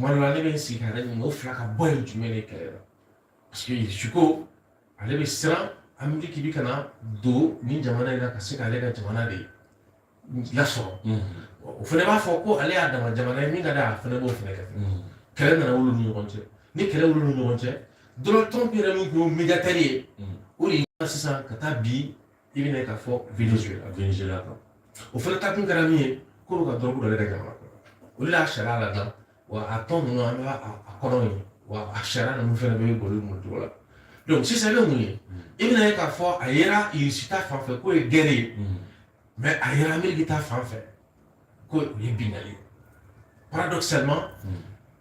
Tuma dɔ la, ne bɛ n sigi ka yɛrɛ ɲininka, o fila ka bɔ yen jumɛn de kɛlɛ la? Parce que Irisi ko ale bɛ siran Ameriki bi kana don nin jamana in na ka se k'ale ka jamana de lasɔrɔ. O fana b'a fɔ ko ale y'a dama jamana ye min ka di a fana b'o fana kɛ. Kɛlɛ nana olu ni ɲɔgɔn cɛ. Ni kɛlɛ wuli ni ɲɔgɔn cɛ, Donald Trump yɛrɛ min tun ye médiateur ye, o de ye sisan ka taa bi i bɛna k'a fɔ Venezuela. Venezuela kan. O fana ta kun kɛra min ye, k'o bɛ ka dɔrɔgu don ale ka jamana kɔnɔ. Olu y'a sariya ladilan wa, a tɔn ninnu an bɛ a kɔnɔ ye wa, a sariya ninnu fana bɛ boli mun cogo la. Donc sisan, i bɛ mun ye? I bɛna ye k'a fɔ a yera Irisi ta fan fɛ k'o ye guerre ye, mais a yera Ameriki ta fan fɛ ko o ye binkanni ye. Paradoxalement,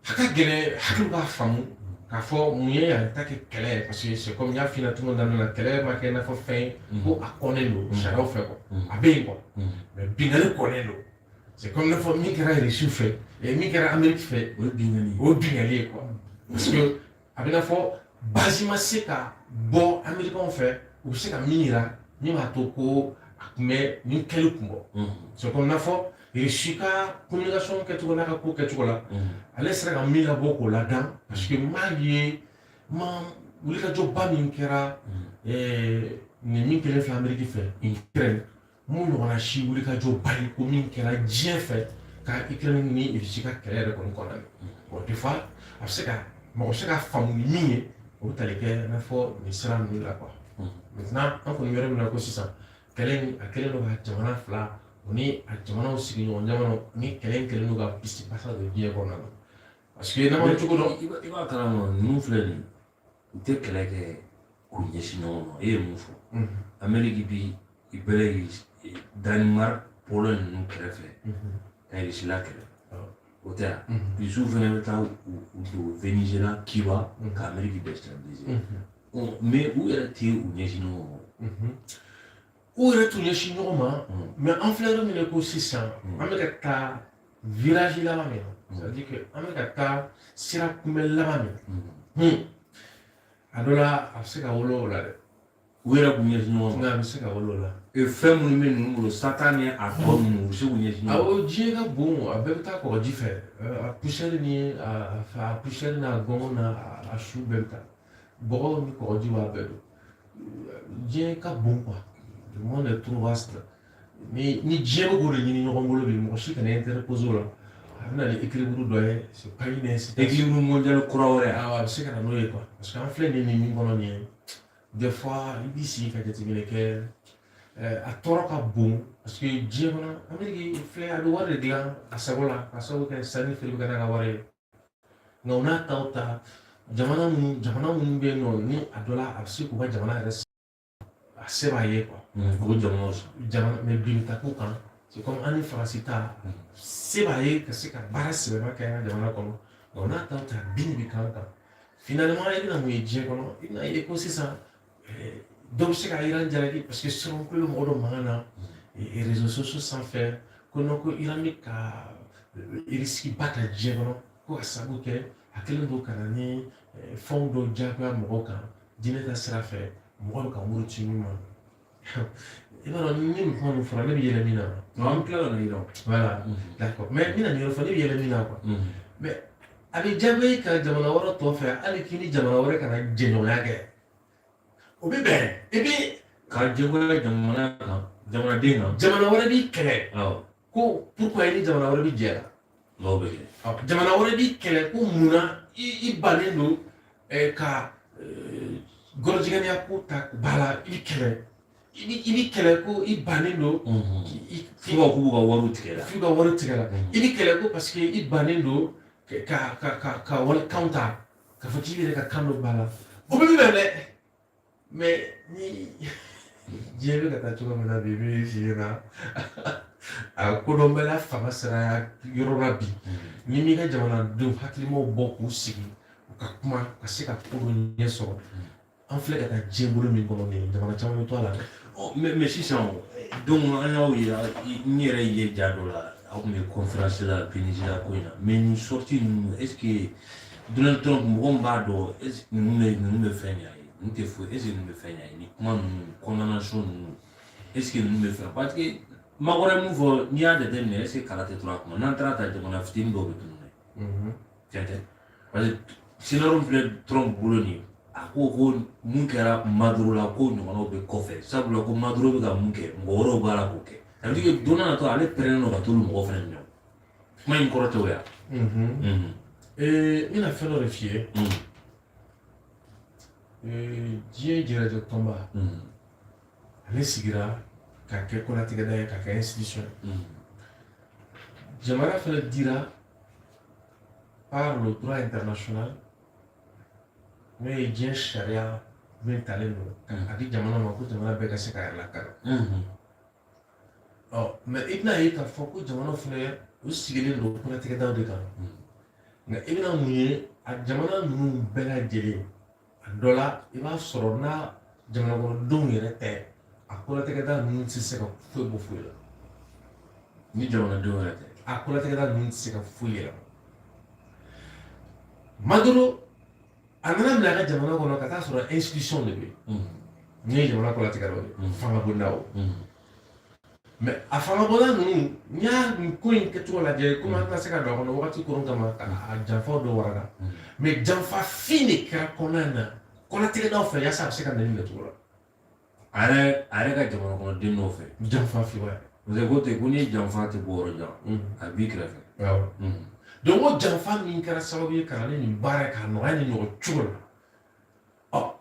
a ka gɛlɛn hakili b'a faamu k'a fɔ mun ye yan ta kɛ kɛlɛ ye, parce que c'est comme n y'a f'i ɲɛna tuma daminɛ na, kɛlɛ ma kɛ i n'a fɔ fɛn ye ko a kɔnnen don sariyaw fɛ quoi, a bɛ yen quoi, mais binkanni kɔnnen don. C'est comme i n'a fɔ min kɛra Irisi fɛ, min kɛra Ameriki fɛ, o ye binkanni ye. O ye binkanni ye quoi, parce que a bɛ n'a fɔ base ma se ka bɔ Américains fɛ, u bɛ se ka min yira min b'a to ko a tun bɛ nin kɛli kun bɔ. C'est comme i n'a fɔ Irisi ka communication kɛcogo n'a ka ko kɛcogo la, ale sera ka min labɔ k'o ladan, parce que n b'a ye ma wulikajɔba min kɛra nin min kɛlen filɛ Ameriki fɛ Ukraine, mun ɲɔgɔnna si wulikajɔba ye ko min kɛra diɲɛ fɛ ka Ukraine ni Irisi ka kɛlɛ yɛrɛ kɔni kɔnɔna. Bon, des fois a bɛ se ka mɔgɔ bɛ se ka faamu ni min ye, o bɛ tali kɛ i n'a fɔ nin sira ninnu la quoi. Maintenant, an kɔni bɛ yɔrɔ min na ko sisan, kɛlɛ in a kɛlen don ka jamana fila o ni a jamanaw sigiɲɔgɔn jamanaw ni kɛlɛ in kɛlen don ka bisi basa don diɲɛ kɔnɔna na, parce que n'a ma cogo dɔn. I b'a kalama, ninnu filɛ nin ye, u tɛ kɛlɛ kɛ k'u ɲɛsin ɲɔgɔn ma. E ye mun fɔ? Ameriki bi i bɛlɛ Danemark, Pologne ninnu kɛrɛfɛ ka Irisila kɛlɛ, o tɛ yan. Irisiw fana bɛ taa u don Venezuela, Cuba, ka Ameriki déstabiliser, mais u yɛrɛ tɛ u ɲɛsin ɲɔgɔn ma. U yɛrɛ t'u ɲɛsin ɲɔgɔn ma, mais an filɛ yɔrɔ min na ko sisan, an bɛ ka taa virage laban min na, c'est à dire que an bɛ ka taa sira kunbɛ laban min na, a dɔ la a bɛ se ka wolo o la dɛ. U yɛrɛ k'u ɲɛsin ɲɔgɔn ma. Nka a bɛ se ka wolo o la. Fɛn minnu bɛ ninnu bolo, Satan ni a tɔ ninnu, u bɛ se k'u ɲɛsin ɲɔgɔn ma. Awɔ, diɲɛ ka bon, a bɛɛ bɛ taa kɔgɔji fɛ. A poussière ni a poussière n'a gɔngɔn n'a a su bɛɛ bɛ taa, bɔgɔ ni kɔgɔji b'a bɛɛ don. Diɲɛ ka bon quoi, le monde est trop vaste. Ni diɲɛ bɛ k'o de ɲini ɲɔgɔn bolo bi, mɔgɔ si kana interposer o la, a bɛ na ni équilibre dɔ ye. C'est pas une incitation. Équilibre mondial kura wɛrɛ. Awɔ, a bɛ se ka na n'o ye quoi, parce que an filɛ nin ye nin min kɔnɔ nin ye, des fois i b'i sigi ka jateminɛ kɛ, a tɔɔrɔ ka bon, parce que diɲɛ kɔnɔ, Amérique filɛ, a bɛ wari de dilan a sago la ka sababu kɛ sanni feere bɛ kɛ n'a ka wari ye. Nka o n'a taw ta, jamana minnu bɛ yen nɔ, ni a dɔ la a bɛ se k'u ka jamana yɛrɛ a se b'a ye quoi. O jamanaw san. Jamana, mais bi bɛ taa k'u kan, c'est comme an ni Faransi ta se b'a ye ka se ka baara sɛbɛma kɛ an ka jamana kɔnɔ. Nka o n'a taw ta, bin de bɛ k'an kan. Finalement, i bɛna mun ye diɲɛ kɔnɔ? I bɛna ye ko sisan dɔ bɛ se ka Iran jalaki, parce que siran kulo bɛ mɔgɔ dɔ mankan na réseaux sociaux sanfɛ ko non, ko Iran bɛ ka risque ba ta diɲɛ kɔnɔ, ko ka sababu kɛ a kɛlen don ka na ni fɛnw dɔw diyagoya mɔgɔw kan diinɛ ta sira fɛ, mɔgɔ bɛ ka muruti min ma. I b'a dɔn, ni nin kuma ninnu fɔra, ne bɛ yɛlɛ min na. An bɛ tila ka na yira. Voilà, d'accord, mais n bɛna nin yɔrɔ fɔ, ne bɛ yɛlɛ min na quoi. Mais a bɛ diyagoya ka jamana wɛrɛ tɔ fɛ, hali k'i ni jamana wɛrɛ kana jɛɲɔgɔnya kɛ, o bɛ bɛn et puis Ka jagoya jamana kan, jamanaden kan. Jamana wɛrɛ b'i kɛlɛ ko pourquoi i ni jamana wɛrɛ bɛ jɛ la. O bɛ kɛ. Jamana wɛrɛ b'i kɛlɛ ko munna i bannen don ka gɔrɔjigɛniya ko ta ba la, i bɛ kɛlɛ, i bɛ kɛlɛ ko i bannen don. F'u ka k'u ka wariw tigɛ la. F'u ka wari tigɛ la. I bɛ kɛlɛ ko parce que i bannen don ka walikanw ta k'a fɔ k'i yɛrɛ ka kan dɔ ba la, o bɛ bɛn dɛ. Mais ni diɲɛ bɛ ka taa cogo min na bi, min f'i ɲɛna, a kodɔnbaliya fanga sera yɔrɔ la bi, ni m'i ka jamanadenw hakilimaw bɔ k'u sigi u ka kuma ka se ka ko dɔ ɲɛ sɔrɔ, an filɛ ka taa diɲɛ bolo min kɔnɔ nin ye, jamana caman bɛ to a la dɛ. Mais sisan donc, an y'aw ye, n yɛrɛ ye ja dɔ la, aw tun bɛ conférence la Venezuela ko in na. Mais nin sortie ninnu, est ce que Donald Trump, mɔgɔ min b'a dɔn, est ce que ninnu bɛ fɛn ɲɛ a ye? Ninnu tɛ foyi. Est ce que ninnu bɛ fɛn ɲɛ a ye? Nin kuma ninnu, condamnation ninnu, est ce que ninnu bɛ fɛn? Parce que Macron ye mun fɔ, n'i y'a jateminɛ, est ce que kala tɛ turu a kunna? N'an taara ta, jamana fitinin dɔw bɛ tunun dɛ. Tiɲɛ tɛ, parce que scénario filɛ Trump bolo nin ye, a ko ko mun kɛra Maduro la, k'o ɲɔgɔnnaw bɛ kɔfɛ, sabula ko Maduro bɛ ka mun kɛ, mɔgɔ wɛrɛw b'a la k'o kɛ. Ça veut dire que don n'a nataw ale pɛrɛnnen don ka t'olu mɔgɔw fana minɛ. Kuma in kɔrɔ tɛ o ye wa? N bɛna fɛn dɔ de f'i ye. Diɲɛ jɛrɛjɛ tɔnba, ale sigira ka kɛ kolatigɛda ye, ka kɛ institution ye. Jamana fana dira par le droit international, n'o ye diɲɛ sariya min talen don a di jamana ma ko jamana bɛɛ ka se ka yɛrɛ lakana. Ɔ, mais i bɛna ye k'a fɔ ko jamana fana, u sigilen don kolatigɛdaw de kan. Nka i bɛna mun ye? A jamana ninnu bɛɛ lajɛlen, a dɔ la, i b'a sɔrɔ n'a jamana kɔnɔdenw yɛrɛ tɛ, a kolatigɛda ninnu tɛ se ka foyi bɔ foyi la. Ni jamanadenw yɛrɛ tɛ. A kolatigɛda ninnu tɛ se ka foyi yɛlɛma. Maduro, a nana minɛ a ka jamana kɔnɔ ka taa sɔrɔ institution de bɛ yen, n'i ye jamana kolatigɛdaw ye, fanga bonda o. Mais a fanga bonda ninnu, n'i y'a nin ko in kɛcogo lajɛ, komi an tɛna se ka don a kɔnɔ wagati koron kama ka a janfaw dɔ waraka, mais janfa fin de kɛra kɔnɔna in na kolatigɛdaw fɛ yaasa a bɛ se ka na ni minɛcogo la. A yɛrɛ ka jamana kɔnɔden dɔw fɛ. Janfa fin wa. Parce que ko ten ko n'i ye janfa tɛ bɔ yɔrɔ jan, a b'i kɛrɛfɛ. Awɔ. Donc o janfa min kɛra sababu ye ka na ni nin baara ye k'a nɔgɔya ni ɲɔgɔn cogo la, ɔ,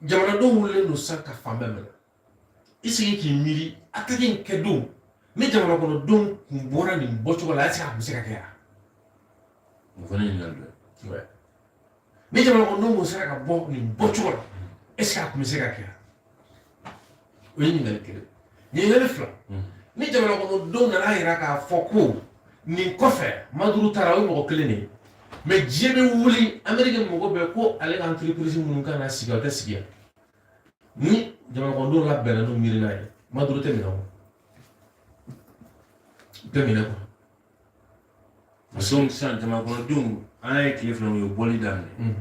jamanadenw wulilen don sisan ka fan bɛɛ minɛ. I sigi k'i miiri, attaque in kɛ don, ni jamana kɔnɔdenw kun bɔra nin bɔcogo la, est ce que a tun bɛ se ka kɛ yan? O fana ye ɲininkali dɔ ye. Ni jamana kɔnɔdenw kun sera ka bɔ nin bɔcogo la, est ce que a tun bɛ se ka kɛ yan? O ye ɲininkali kelen. Ɲininkali fila, ni jamana kɔnɔdenw nana yira k'a fɔ ko nin kɔfɛ Maduro taara, o ye mɔgɔ kelen de ye, mais diɲɛ bɛ wuli, Amérique mɔgɔ bɛɛ ko ale ka entreprise minnu kan ka sigi, o tɛ sigi yan. Ni jamana kɔnɔdenw labɛnna n'u miirina ye, Maduro tɛ minɛ, o tɛ minɛ quoi. Donc sisan jamana kɔnɔdenw, an y'a ye tile 2 u ye bɔli daminɛ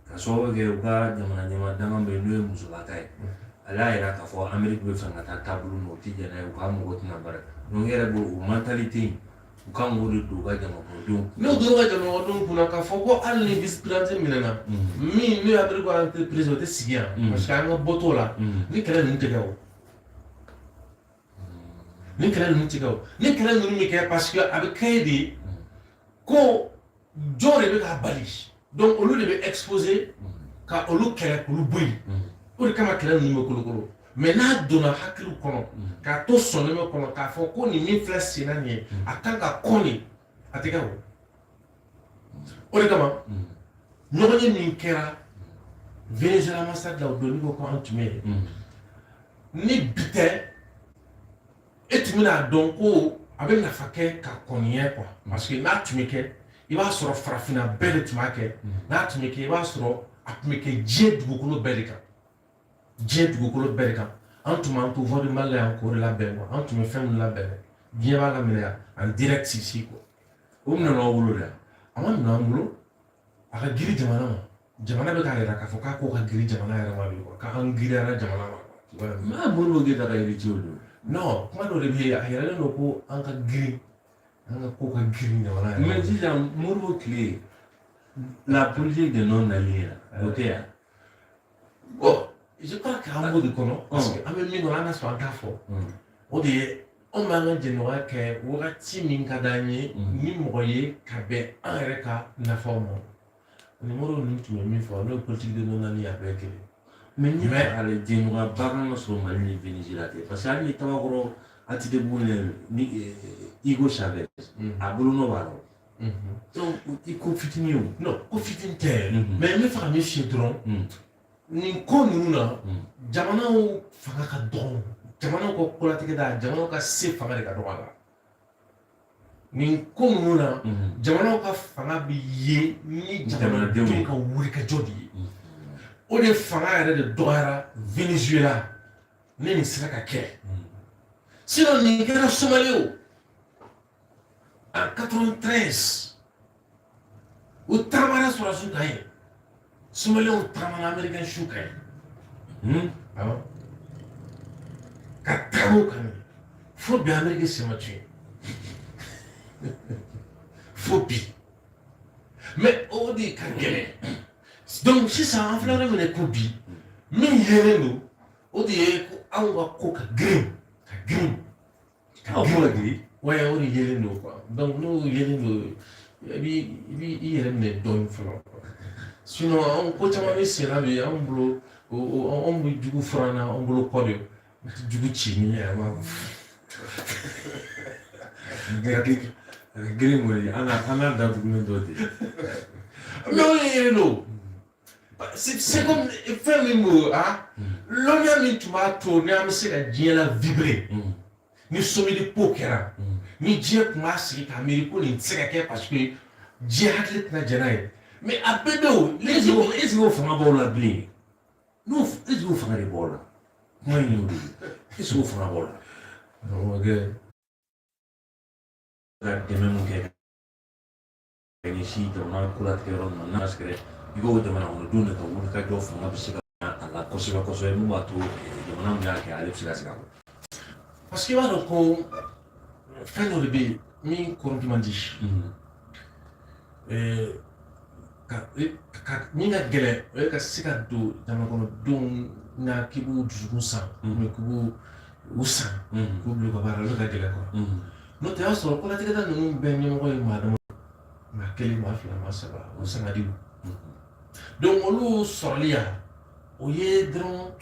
ka sababu kɛ u ka jamana ɲɛmaa dangan bɛ yen, n'o ye musolaka ye. Ale y'a yira k'a fɔ Amérique bɛ fɛ ka taa taabolo min, o tɛ jɛn n'a ye, u ka mɔgɔ tɛna baara. Donc e yɛrɛ bolo, o mentalité in, u kan k'o de don u ka jamana kɔnɔdenw. N'o donna ka jamana kɔnɔdenw kunna k'a fɔ ko hali ni vice président minɛna, min n'o ye Amérique ka entreprise, o tɛ sigi yan, parce que an ka bɔtɔ la, ni kɛlɛ ninnu tɛ kɛ o, ni kɛlɛ ninnu tɛ kɛ o, ni kɛlɛ ninnu bɛ kɛ, parce que a bɛ kɛ de ko jɔn de bɛ k'a bali. Donc olu de bɛ exposer ka olu kɛlɛ k'olu bɔ yen. O de kama kɛlɛ ninnu bɛ kolokolo. Mais n'a donna hakiliw kɔnɔ k'a to sɔnnɛmɛ kɔnɔ k'a fɔ ko nin min filɛ sen na nin ye, a kan ka kɔn de, a tɛ kɛ o. O de kama ɲɔgɔn ye min kɛra Venezuela ambassade la o don, n'i ko ko an tun bɛ yen, ni bi tɛ, e tun bɛna dɔn ko a bɛ nafa kɛ ka kɔn quoi. Parce que n'a tun bɛ kɛ, i b'a sɔrɔ farafinna bɛɛ de tun b'a kɛ. N'a tun bɛ kɛ, i b'a sɔrɔ a tun bɛ kɛ diɲɛ dugukolo bɛɛ de kan, diɲɛ dugukolo bɛɛ de kan. An tun b'an to Voix du Mali la yan k'o de labɛn quoi. An tun bɛ fɛn min labɛn, diɲɛ b'a laminɛ yan en direct ici quoi. O minɛna aw bolo dɛ? A ma minɛ an bolo, a ka girin jamana ma. Jamana bɛ k'a yira k'a fɔ k'a ko ka girin jamana yɛrɛ ma bi quoi, k'an giriyara jamana ma quoi. Mais Modibo Keyita ka héritier don. Non, kuma dɔ de bɛ yen, a yiralen don ko an ka girin, an ka ko ka girin jamana yɛrɛ ma. Mais sisan Modibo tile, la politique de non alignés la, o tɛ yan. Bon, je crois que an b'o de kɔnɔ, parce que an bɛ min kɔnɔ, an ka sɔrɔ an t'a fɔ. O de ye anw b'an ka jɛɲɔgɔnya kɛ wagati min ka d'an ye ni mɔgɔ ye ka bɛn an yɛrɛ ka nafaw ma. Ni Modibo ninnu tun bɛ min fɔ, n'o ye politique de non alignés, a bɛɛ ye kelen. Mais n'i y'a ale, jɛɲɔgɔnya ba kan ka sɔrɔ Mali ni Venezuela tɛ, parce que hali ni Tabakɔrɔ ATT Bugu ni Hugo Chavez, a bolonɔ b'a la. Donc i ko fitinin o. Non, ko fitinin tɛ, mais n bɛ fɛ ka min f'i ye dɔrɔn, nin ko ninnu na, jamanaw fanga ka dɔgɔ, jamanaw ka kolatigɛda, jamanaw ka se fanga de ka dɔgɔ a la. Nin ko ninnu na, jamanaw ka fanga bɛ ye ni jamanadenw ka wulikajɔ de ye. O de fanga yɛrɛ de dɔgɔyara Venezuela ni nin sera ka kɛ. Sinon nin kɛra Somalie o, en 93, u taamara sɔrɔdasiw kan yen, Somalienw taamana américain siw kan yen. Awɔ, ka taama u kan yen fo bi, Amérique sen ma to yen fo bi. Mais o de ka gɛlɛn. Donc sisan an filɛ yɔrɔ min na ko bi, min yelen don, o de ye ko anw ka ko ka girin, ka girin. Aw ko ka girin. Ouais, o de yelen don quoi. Donc n'o yelen don, i b'i i yɛrɛ minɛ dɔɔnin fɔlɔ. Sinon anw ko caman bɛ sen na bi anw bolo, anw bɛ jugu furan na, anw bolo kɔ de. N tɛ jugu ci ni yɛrɛ ma. A ka girin kɔni, an n'a datugulen dɔ ten. Mais o de yelen don. C'est comme fɛn min b'o ah lɔnniya min tun b'a to ni an bɛ se ka diɲɛ la vibrer ni sommet de Pau kɛra, ni diɲɛ tun b'a sigi k'a miiri ko nin tɛ se ka kɛ parce que diɲɛ hakili tɛna jɛn n'a ye, mais a bɛɛ bɛ o. Est-ce que o fanga b'aw la bilen? N'o, est-ce que o fanga de b'aw la? Kuma in y'o de ye. Est-ce que o fanga b'aw la? Ok. Ka dɛmɛ mun kɛ ka ɲɛsin jamana kolatigɛ yɔrɔ min ma, n'a sɛgɛrɛ i k'o jamana kɔnɔdenw de ka wuli ka jɔ, fanga bɛ se ka a la kosɛbɛ kosɛbɛ, mun b'a to jamana min y'a kɛ, ale bɛ se ka segin a kɔ. Parce que i b'a dɔn ko fɛn dɔ de bɛ yen min corrompu man di. Ka min ka gɛlɛn, o ye ka se ka don jamana kɔnɔdenw na k'i b'u dusukun san, k'i b'u u san k'u bila u ka baara la, o de ka gɛlɛn quoi. N'o tɛ, i b'a sɔrɔ kolatigɛda ninnu bɛɛ ɲɛmɔgɔ ye maa dama, maa kelen, maa fila, maa saba, o sangadiw. Donc olu sɔrɔli ya, o ye dɔrɔn,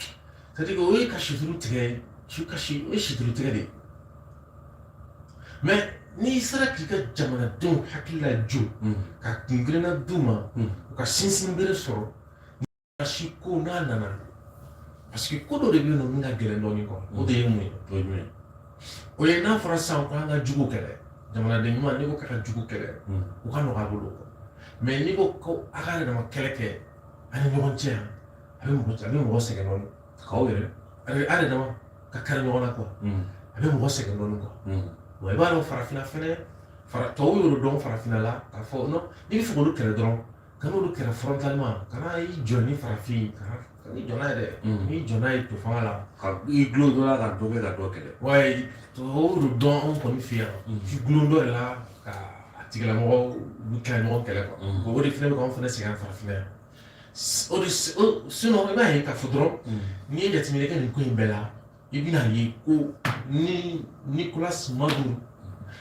c'est à dire que o ye ka situru tigɛ su ka si, o ye situru tigɛ de ye. Mais n'i sera k'i ka jamanadenw hakili lajɔ ka kunkilenna d'u ma, u ka sinsin bere sɔrɔ si ko n'a nana, parce que ko dɔ de bɛ yen nɔ min ka gɛlɛn dɔɔnin quoi. O de ye mun ye? O ye jumɛn ye? O ye n'a fɔra sisan ko an ka jugu kɛlɛ, jamanaden ɲuman, n'i ko k'a ka jugu kɛlɛ, o ka nɔgɔ a bolo. Mais n'i ko ko a ka yɛrɛ dama kɛlɛ kɛ an ni ɲɔgɔn cɛ yan, a bɛ mɔgɔ sɛgɛn dɔɔnin. K'aw yɛrɛ. A yɛrɛ dama ka kari ɲɔgɔn na quoi, a bɛ mɔgɔ sɛgɛn dɔɔnin quoi. Bon, i b'a dɔn farafinna fɛnɛ, fara tubabu y'olu dɔn farafinna la k'a fɔ non, n'i bɛ fɛ k'olu kɛlɛ dɔrɔn, ka n'olu kɛlɛ frontalement, kana i jɔ ni farafin, kana n'i jɔ n'a ye dɛ, n'i jɔ n'a ye to fanga la. Ka i gulon dɔ la ka dɔ kɛ ka dɔ kɛlɛ. Ouais, tubabu y'olu dɔn anw kɔni fɛ yan, k'i gulon dɔ de la ka a tigilamɔgɔ u kɛlɛ ɲɔgɔn kɛlɛ quoi. O de fɛnɛ bɛ k'anw fɛnɛ sɛgɛn farafinna yan. O de sinon i b'a ye k'a fɔ dɔrɔn, n'i ye jateminɛ kɛ nin ko in bɛɛ la, i bɛna ye ko ni Nicolas Maduro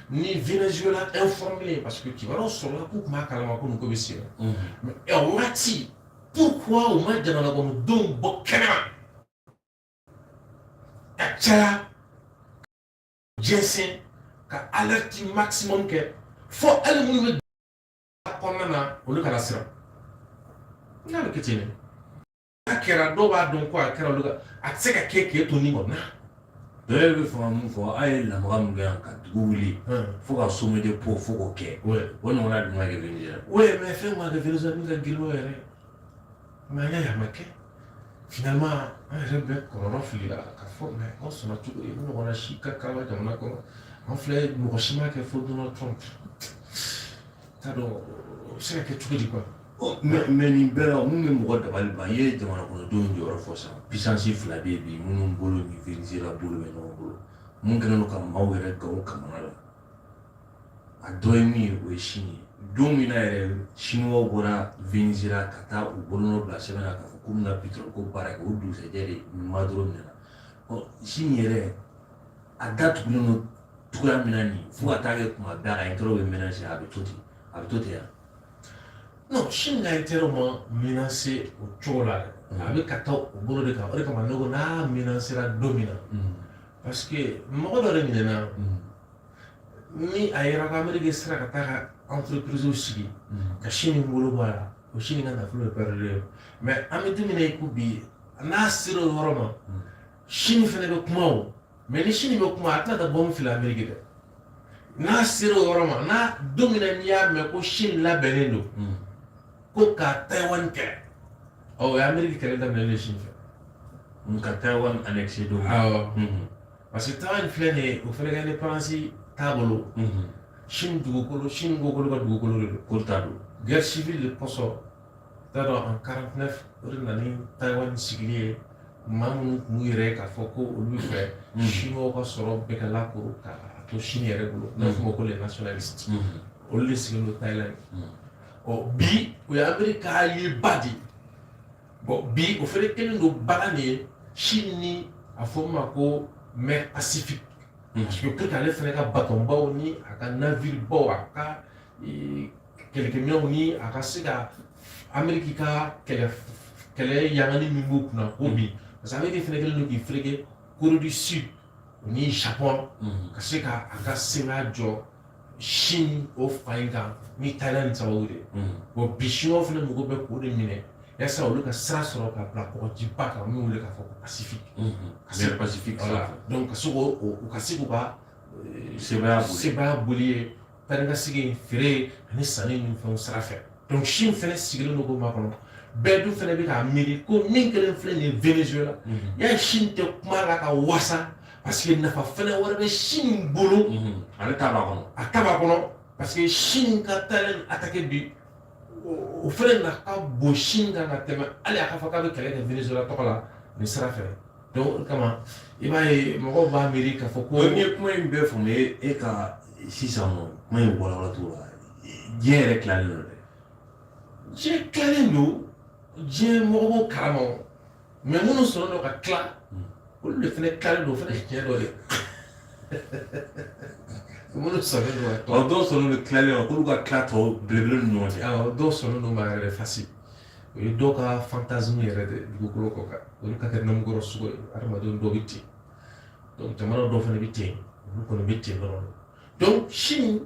ni Venezuela informé, parce que kibaruyaw sɔrɔla k'u tun b'a kalama ko nin ko bɛ sen na, mais o waati, pourquoi u ma jamana kɔnɔdenw bɔ kɛnɛma ka caya, jɛnsɛn, ka alerte maximum kɛ fo hali minnu bɛ kɔnɔna na, olu kana siran? N'a bɛ kɛ ten de, n'a kɛra dɔw b'a dɔn ko a kɛra olu ka, a tɛ se ka kɛ k'e to nin kɔnɔ na. Dɔw bɛ fanga mun fɔ, a ye lamaga min kɛ yan ka dugu wuli fo ka sommet de Pau fo k'o kɛ, o ɲɔgɔnna dun ka kɛ Venezuela. Ouais, mais fɛn ma kɛ Venezuela min ka girin o yɛrɛ, mais an y'a ye a ma kɛ. Finalement an yɛrɛ bɛ kɔlɔlɔ fili la k'a fɔ mais anw sɔnna cogo di ni ɲɔgɔnna si ka kaba jamana kɔnɔ? An filɛ, mɔgɔ si ma kɛ fo Donald Trump t'a dɔn o bɛ se ka kɛ cogo di quoi. Mais nin bɛɛ la, mun bɛ mɔgɔ dabali ban, i ye jamana kɔnɔdenw jɔyɔrɔ fɔ sisan. Puissance fila bɛ yen bi minnu bolo ni Venezuela bolo bɛ ɲɔgɔn bolo, mun kɛlen don ka maaw yɛrɛ gan u kamana la. A dɔ ye min ye, o ye Chine ye. Don min na yɛrɛ Chinois bɔra Venezuela ka taa u bolonɔ bila sɛbɛn na k'a fɔ k'u bɛna pétrole ko baara kɛ, o dugusɛjɛ de Maduro minɛna. Ɔ, Chine yɛrɛ a datugulen don cogoya min na nin, fo ka taa kɛ kuma bɛɛ a ka intérêt bɛ menacer, a bɛ to ten, a bɛ to ten yan. Non, Chine ka intérêt ma menacer o cogo la dɛ, a bɛ ka taa o bolo de kan. O de kama ne ko n'a menacera don min na, parce que mɔgɔ dɔ de minɛna ni a yɛrɛ ko Amérique sera ka taa ka entreprise sigi ka Chine bolo bɔ a la, o Chine ka nafolo bɛ perdu ye. Mais an bɛ don min na i ko bi, n'a sera o yɔrɔ ma, Chine fɛnɛ bɛ kuma o. Mais ni Chine bɛ kuma, a tɛna taa bombe fili Amérique dɛ. N'a sera o yɔrɔ ma, n'a don min na n'i y'a mɛn ko Chine labɛnnen don ko ka Taïwan kɛlɛ, ɔ, o ye Amérique kɛlɛ daminɛ ne Chine fɛ. Ka Taïwan annexé don. Awɔ, parce que Taïwan filɛ nin ye, o fɛnɛ ka indépendance t'a bolo. Chine dugukolo, Chine ko k'olu ka dugukolo de don. Ko ta don. Guerre civile de kosɔn, t'a dɔn, en 49, o de nana ni Taïwan sigili ye. Maa minnu tun b'u yɛrɛ k'a fɔ ko olu bɛ fɛ Chinois ka sɔrɔ bɛɛ ka lakoro ka to Chine yɛrɛ bolo, n'a fɔ ma ko les nationalistes, olu de sigilen don Taïwan. Ɔ, bi o ye Amérique ka allié ba de ye. Bon, bi o fɛnɛ kɛlen don bagan de ye Chine ni a fɔ min ma ko mer Pacifique, parce que pour que ale fɛnɛ ka bateaubaw ni a ka navire baw, a ka kɛlɛkɛminɛnw ni a ka se ka Amérique ka kɛlɛ kɛlɛ yangani min b'u kunna ko bi, parce que Amérique fɛnɛ kɛlen don k'i fereke Corée du Sud o ni Japon ka se ka a ka sebaaya jɔ Chine o fan in kan ni Thailand sababu de ye. Bon, bi Chinois fɛnɛ mago bɛ k'o de minɛ yaasa olu ka sira sɔrɔ ka bila kɔgɔjiba kan min wele k'a fɔ ko Pacifique. Mer Pacifique. Voilà, donc ka se k'o u ka se k'u ka sebaaya boli. Sebaaya boli ye taa ni ka segin, feere ani sanni ni fɛnw sira fɛ. Donc Chine fɛnɛ sigilen don k'o makɔnɔ. Bɛɛ dun fɛnɛ bɛ k'a miiri ko min kɛlen filɛ nin ye Venezuela y'a ye, Chine tɛ kuma la ka wasa, parce que nafa fɛnɛ wɛrɛ bɛ Chine bolo. Ale ta b'a kɔnɔ. A ta b'a kɔnɔ, parce que Chine ka Thailand attaqué bi, o fɛnɛ na ka bon Chine kan ka tɛmɛ hali a ka fɔ k'a bɛ kɛlɛ kɛ Venezuela tɔgɔ la nin sira fɛ. Donc o de kama i b'a ye mɔgɔw b'a miiri k'a fɔ ko N'i ye kuma in bɛɛ faamu, e ka sisan nɔ kuma in walawala cogo la, diɲɛ yɛrɛ tilalen don dɛ. Diɲɛ tilalen don, diɲɛ mɔgɔ b'o kalama o, mais minnu sɔnnen don ka tila, olu de fɛnɛ tilalen don. O fɛnɛ ye tiɲɛ dɔ de ye, minnu sɔnnen don ka tila. Ɔ, dɔw sɔnnen don tilalen ma k'olu ka tila tɔw belebele ni ɲɔgɔn cɛ. Awɔ, dɔw sɔnnen don ma yɛrɛ fasi, o ye dɔw ka fantasme yɛrɛ de dugukolo kɔ kan, olu ka kɛ namukɔrɔ sogo ye. Adamadenw dɔw bɛ ten, donc jamana dɔw fana bɛ ten, olu kɔni bɛ ten dɔrɔn. Donc Chine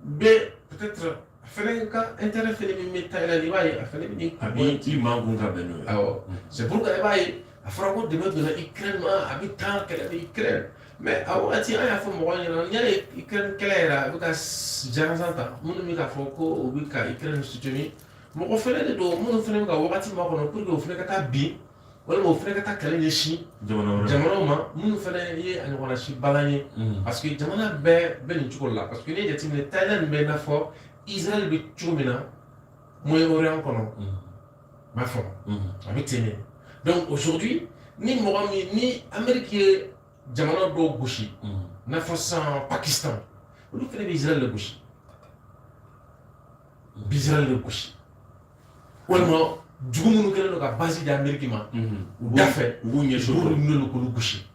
bɛ peut-être a fɛnɛ ka intérêt fɛnɛ min bɛ Thailand, i b'a ye a fɛnɛ bɛ nin A b'i i man kun ka bɛn n'o ye. Awɔ, c'est pourquoi i b'a ye a fɔra ko dɛmɛ donna Ukraine ma, a bɛ taa kɛlɛ bɛ Ukraine, mais a wagati an y'a fɔ mɔgɔw ɲɛna, n'i y'a ye Ukraine kɛlɛ yɛrɛ a bɛ ka jansan ta, minnu bɛ k'a fɔ ko u bɛ ka Ukraine soutenir, mɔgɔ fɛnɛ de don minnu fɛnɛ bɛ ka wagati makɔnɔ pour que o fɛnɛ ka taa bin walima o fɛnɛ ka taa kɛlɛ ɲɛsin jamana wɛrɛ jamanaw ma minnu fɛnɛ ye a ɲɔgɔnna si balan ye, parce que jamana bɛɛ bɛ nin cogo la. Parce que n'i ye jateminɛ, Thailand bɛ i n'a fɔ Israël bɛ cogo min na Moyen-Orient kɔnɔ, n b'a fɔ a bɛ ten de. Donc aujourd'hui, ni mɔgɔ min ni Amérique ye jamana dɔw gosi, n'a fɔ sisan Pakistan, olu fɛnɛ bɛ Israël le gosi, u bɛ Israël le gosi, walima dugu minnu kɛlen don ka base di Amérique ma u da fɛ, u b'u ɲɛsin u o b'olu minɛ k'olu gosi.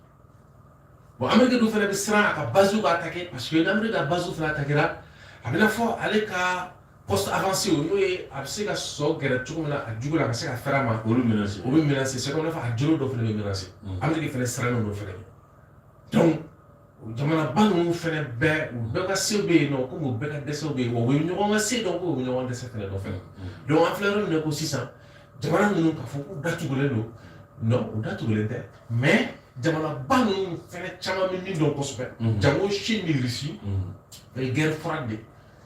Bon, Amérique dun fɛnɛ bɛ siran a ka base ka attaquer, parce que ni Amérique ka base fɛnɛ attaquera, a bɛ n'a fɔ ale ka poste avancé o, n'o ye a bɛ se ka sɔ gɛrɛ cogo min na a jugu la a ka se ka fɛrɛ a ma. Olu menacer. O bɛ menacer, c'est comme n'a fɔ a jolo dɔ fɛnɛ bɛ menacer. Amérique fɛnɛ sirannen don fɛnɛ. Donc jamanaba ninnu fɛnɛ bɛɛ, u bɛɛ ka se bɛ yen nɔ, komi u bɛɛ ka dɛsɛw bɛ yen, wa u bɛ ɲɔgɔn ka se dɔn ko u bɛ ɲɔgɔn dɛsɛ fɛnɛ dɔ fɛnɛ. Donc an filɛ yɔrɔ min na ko sisan, jamana ninnu k'a fɔ k'u datugulen don, non, u datugulen tɛ, mais jamanaba ninnu fɛnɛ caman bɛ min dɔn kosɛbɛ, jango Chine ni Russie, o ye guerre froide de,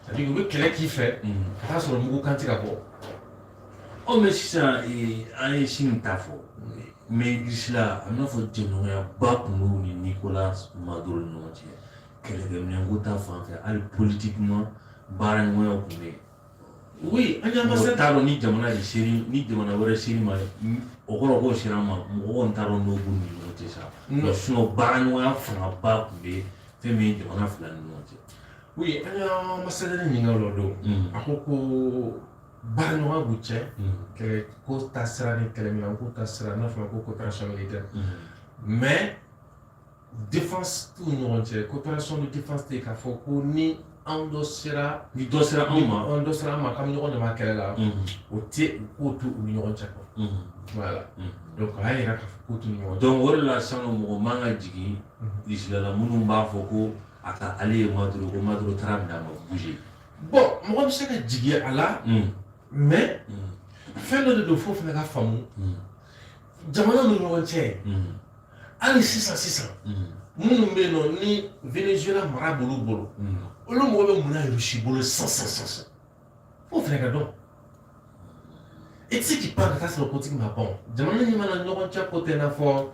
c'est à dire u bɛ kɛlɛ k'i fɛ ka taa sɔrɔ mugu kan tɛ ka bɔ. Ɔ, mais sisan an ye Chine ta fɔ, mais Russie la, a bɛ n'a fɔ jɛɲɔgɔnyaba tun b'u ni Nicolas Maduro ni ɲɔgɔn cɛ, kɛlɛkɛminɛnko ta fan fɛ, hali politiquement baara ɲɔgɔnyaw tun bɛ yen. Oui, an y'an Mɔgɔ ambassade t'a dɔn ni jamana de seri ni jamana wɛrɛ seri ma, o kɔrɔ k'o sera ma, mɔgɔ kɔni t'a dɔn n'o b'u ni ɲɔgɔn cɛ sa. Non. Sinon baara ɲɔgɔnya fangaba tun bɛ fɛn min ye jamana fila ni ɲɔgɔn cɛ. Oui, an y'an ambassadeur ɲininka o la don. A ko ko baara ɲɔgɔnya b'u cɛ, kɛlɛ ko ta sira ni kɛlɛminɛn ko ta sira, n'a fɔra ko coopération militaire, mais défense t'u ni ɲɔgɔn cɛ, coopération de défense tɛ yen k'a fɔ ko ni anw dɔ sera Ni dɔ sera anw ma. An dɔ sera an ma k'an bɛ ɲɔgɔn dɛmɛ a kɛlɛ la, o tɛ u k'o to u ni ɲɔgɔn cɛ quoi. Voilà, donc a y'a yira k'a fɔ k'o t'u ni ɲɔgɔn cɛ. Donc o de la sisan nɔ, mɔgɔ man ka jigin Russie la minnu b'a fɔ ko a ka ale ye Maduro, ko Maduro taara minɛ a ma bouger. Bon, mɔgɔ bɛ se ka jigin a la, mais fɛn dɔ de don f'o fana ka faamu jamana ni ɲɔgɔn cɛ. Hali sisan sisan, minnu bɛ yen nɔ ni Venezuela mara b'olu bolo, olu mɔgɔ bɛ mun na Russie bolo sisan sisan sisan? F'o fana ka dɔn. I tɛ se k'i pan ka taa sɔrɔ kotigi ma ban. Jamana min mana ɲɔgɔn cɛ ko tɛ i n'a fɔ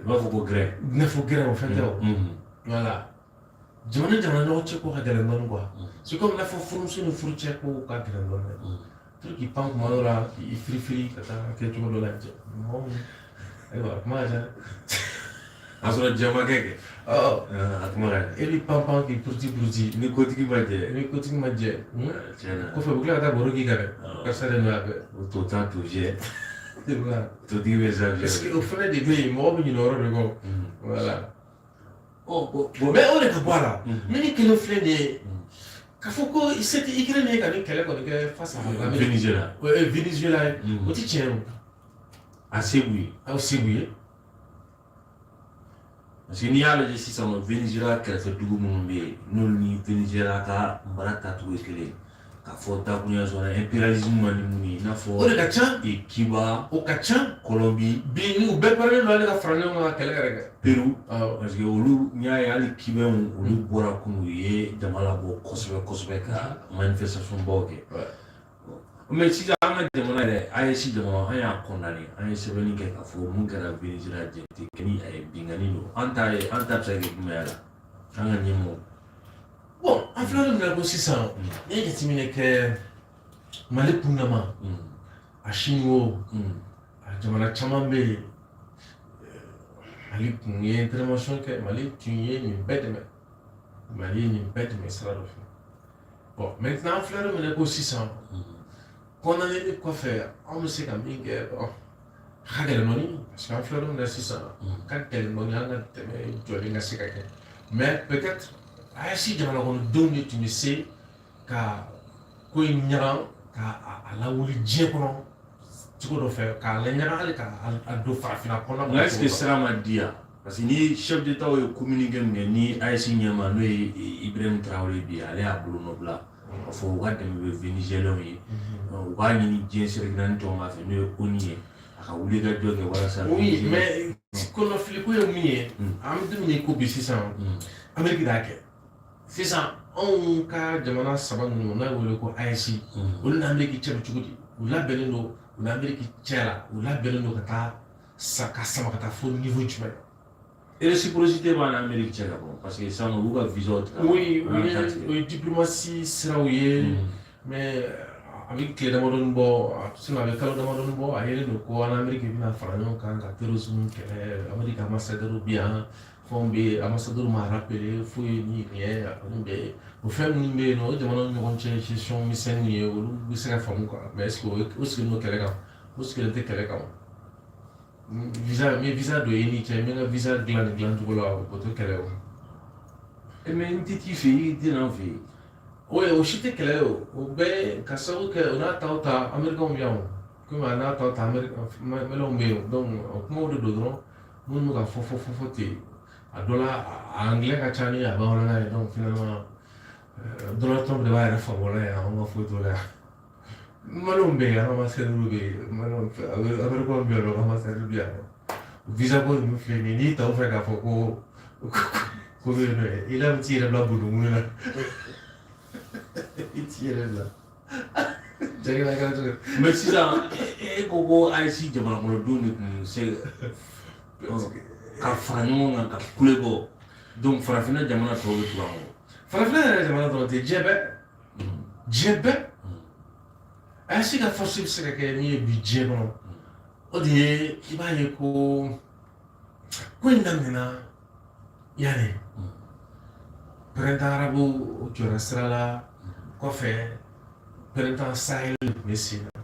U b'a fɔ ko gɛrɛ. I n'a fɔ gɛrɛ, o fɛn tɛ o. Voilà, jamana jamana ɲɔgɔn cɛ ko ka gɛlɛn dɔɔnin quoi. C'est comme i n'a fɔ furumuso ni furucɛ ko ka gɛlɛn dɔɔnin dɛ. Pour k'i pan kuma dɔ la k'i firifiri ka taa kɛ cogo dɔ la, mɔgɔ min, ayiwa, kuma ka ca dɛ. A sɔrɔ jamakɛ kɛ. Ɔ A kuma ka ɲi. E b'i pan pan k'i puruti puruti. Ni kotigi ma jɛ. Ni kotigi ma jɛ. Tiɲɛ na. Kɔfɛ u bɛ tila ka taa baro k'i kan dɛ. Karisa de nɔ y'a bɛɛ. O to ta to jɛ. Totigi bɛ sa. Parce que o fana de bɛ yen, mɔgɔ bɛ ɲinɛ o yɔrɔ de kɔ. Voilà. Ɔ bon. Mais o de ka bɔ a la. Min kelen filɛ nin ye, k'a fɔ ko se tɛ Ukraine ye ka nin kɛlɛ kɔni kɛ face à l'Amérique. Venezuela. Venezuela ye. O tɛ tiɲɛ o. A se b'u ye. Aw se b'u ye. Parce que n'i y'a lajɛ sisan nɔ, Venezuela kɛrɛfɛ dugu minnu bɛ yen, n'olu ni Venezuela ka mara taacogo ye kelen ye, k'a fɔ dakurunya sɔrɔ impérialisme ma ni mun ye, i n'a fɔ O de ka ca. Cuba. O ka ca. Colombie. Bi ni u bɛɛ parelen don hali ka fara ɲɔgɔn kan ka kɛlɛ yɛrɛ kɛ. Peru. Parce que olu, n'i y'a ye hali Cubains, olu bɔra kunun, u ye jama labɔ kosɛbɛ kosɛbɛ ka manifestation baw kɛ. Mais sisan an ka jamana yɛrɛ, AES jamana, an y'a condamné, an ye sɛbɛnni kɛ k'a fɔ mun kɛra Venezuela jɛ tɛ kɛ ni a ye binkanni don. An ta ye, an ta bɛ se ka kɛ jumɛn ye a la, an ka ɲɛmɔgɔ? Bon, an filɛ min na ko sisan, n'i ye jateminɛ kɛ Mali kundama, a Chine o, a jamana caman bɛ yen, Mali kun ye intervention kɛ, Mali tun ye nin bɛɛ dɛmɛ, Mali ye nin bɛɛ dɛmɛ sira dɔ fɛ. Bon, maintenant an filɛ yɔrɔ min na ko sisan, condamné kɔfɛ, anw bɛ se ka min kɛ, bon, a ka gɛlɛn dɔɔni, parce que an filɛ yɔrɔ min na sisan, a ka gɛlɛn dɔɔni an ka dɛmɛ jɔlen ka se ka kɛ. Mais peut-être AES jamana kɔnɔdenw de tun bɛ se ka ko in ɲaga ka a lawuli diɲɛ kɔnɔ cogo dɔ fɛ, k'a laɲaga hali k'a don farafinna kɔnɔ. Nka est ce que sira ma di yan? Parce que ni chef d'état ye communiqué min kɛ, ni AES ɲɛmaa, n'o ye Ibrahim Traoré bi, ale y'a bolonɔ bila k'a fɔ u ka dɛmɛ bɛ Vénézuéliens ye, u k'a ɲini diɲɛ seleke naani tɔn fɛ, n'o ye ONU ye, a ka wuli ka jɔ kɛ walasa. Oui, mais kɔnɔfiliko ye min ye, an bɛ don min na i ko bi sisan, Amérique de y'a kɛ. Sisan anw ka jamana saba ninnu n'a bɛ wele ko AES, olu ni Amérique cɛ bɛ cogo di? U labɛnnen don u ni Amérique cɛ la, u labɛnnen don ka taa sa ka sama ka taa fo niveau jumɛn? Réciprocité b'an ni Amérique cɛ ka bɔ, parce que sisan u b'u ka visa tigɛ. Oui, o ye diplomatie siraw ye, mais a bɛ tile damadɔni bɔ, sinon a bɛ kalo damadɔni bɔ, a yelen don ko an Amérique bɛna fara ɲɔgɔn kan ka terrorisme kɛlɛ. Amérique ambassadeur bɛ yan, fɛnw bɛ yen, ambassadeur ma rappelé foyi ni nin ye, a kɔni bɛ o fɛn minnu bɛ yen nɔ, o jamanaw ni ɲɔgɔn cɛ gestion misɛnninw ye, olu bɛ se ka faamu quoi. Mais est ce que o sigilen don kɛlɛ kan? O sigilen tɛ kɛlɛ kan. Visa, n ye visa don i ni cɛ, n bɛ n ka visa dilan nin dilan cogo la, o tɛ kɛlɛ o. Mais n tɛ t'i fɛ yen, i tɛ n'an fɛ yen. O o si tɛ kɛlɛ ye o, o bɛɛ ka sababu kɛ o n'a taw ta, Américains bɛ yan o, komi a n'a taw ta, Américains bɛ yen. Donc o kumaw de don dɔrɔn minnu bɛ ka fɔ fɔ fɔ fɔ ten. A dɔ la, a anglais ka ca ni a bamanankan ye. Donc finalement Donald Trump de b'a yɛrɛ faamu o la yan, anw ka foyi t'o la yan. Maliyɛnw bɛ yen, ambassadeur bɛ yen, Maliyɛnw, Américains bɛ yan nɔ, ambassadeur bɛ yan nɔ. Visa ko ninnu filɛ nin ye, n'i t'aw fɛ k'a fɔ ko bɛ yen nɔ, i la bɛ t'i yɛrɛ bila bondongolo la, i t'i yɛrɛ bila jagɛlɛya kɛra cogo di? Mais sisan e ko AES jamana kɔnɔdenw de tun se ka fara ɲɔgɔn kan ka kule bɔ, donc farafinna jamana tɔw bɛ tugu an kɔ. Farafinna yɛrɛ jamana dɔrɔn tɛ, diɲɛ bɛɛ, diɲɛ bɛɛ. AES ka force bɛ se ka kɛ min ye bi diɲɛ kɔnɔ, o de ye i b'a ye ko in daminɛna yanni printemps arabe jɔra sira la. Kɔfɛ printemps Sahel de tun bɛ sen na.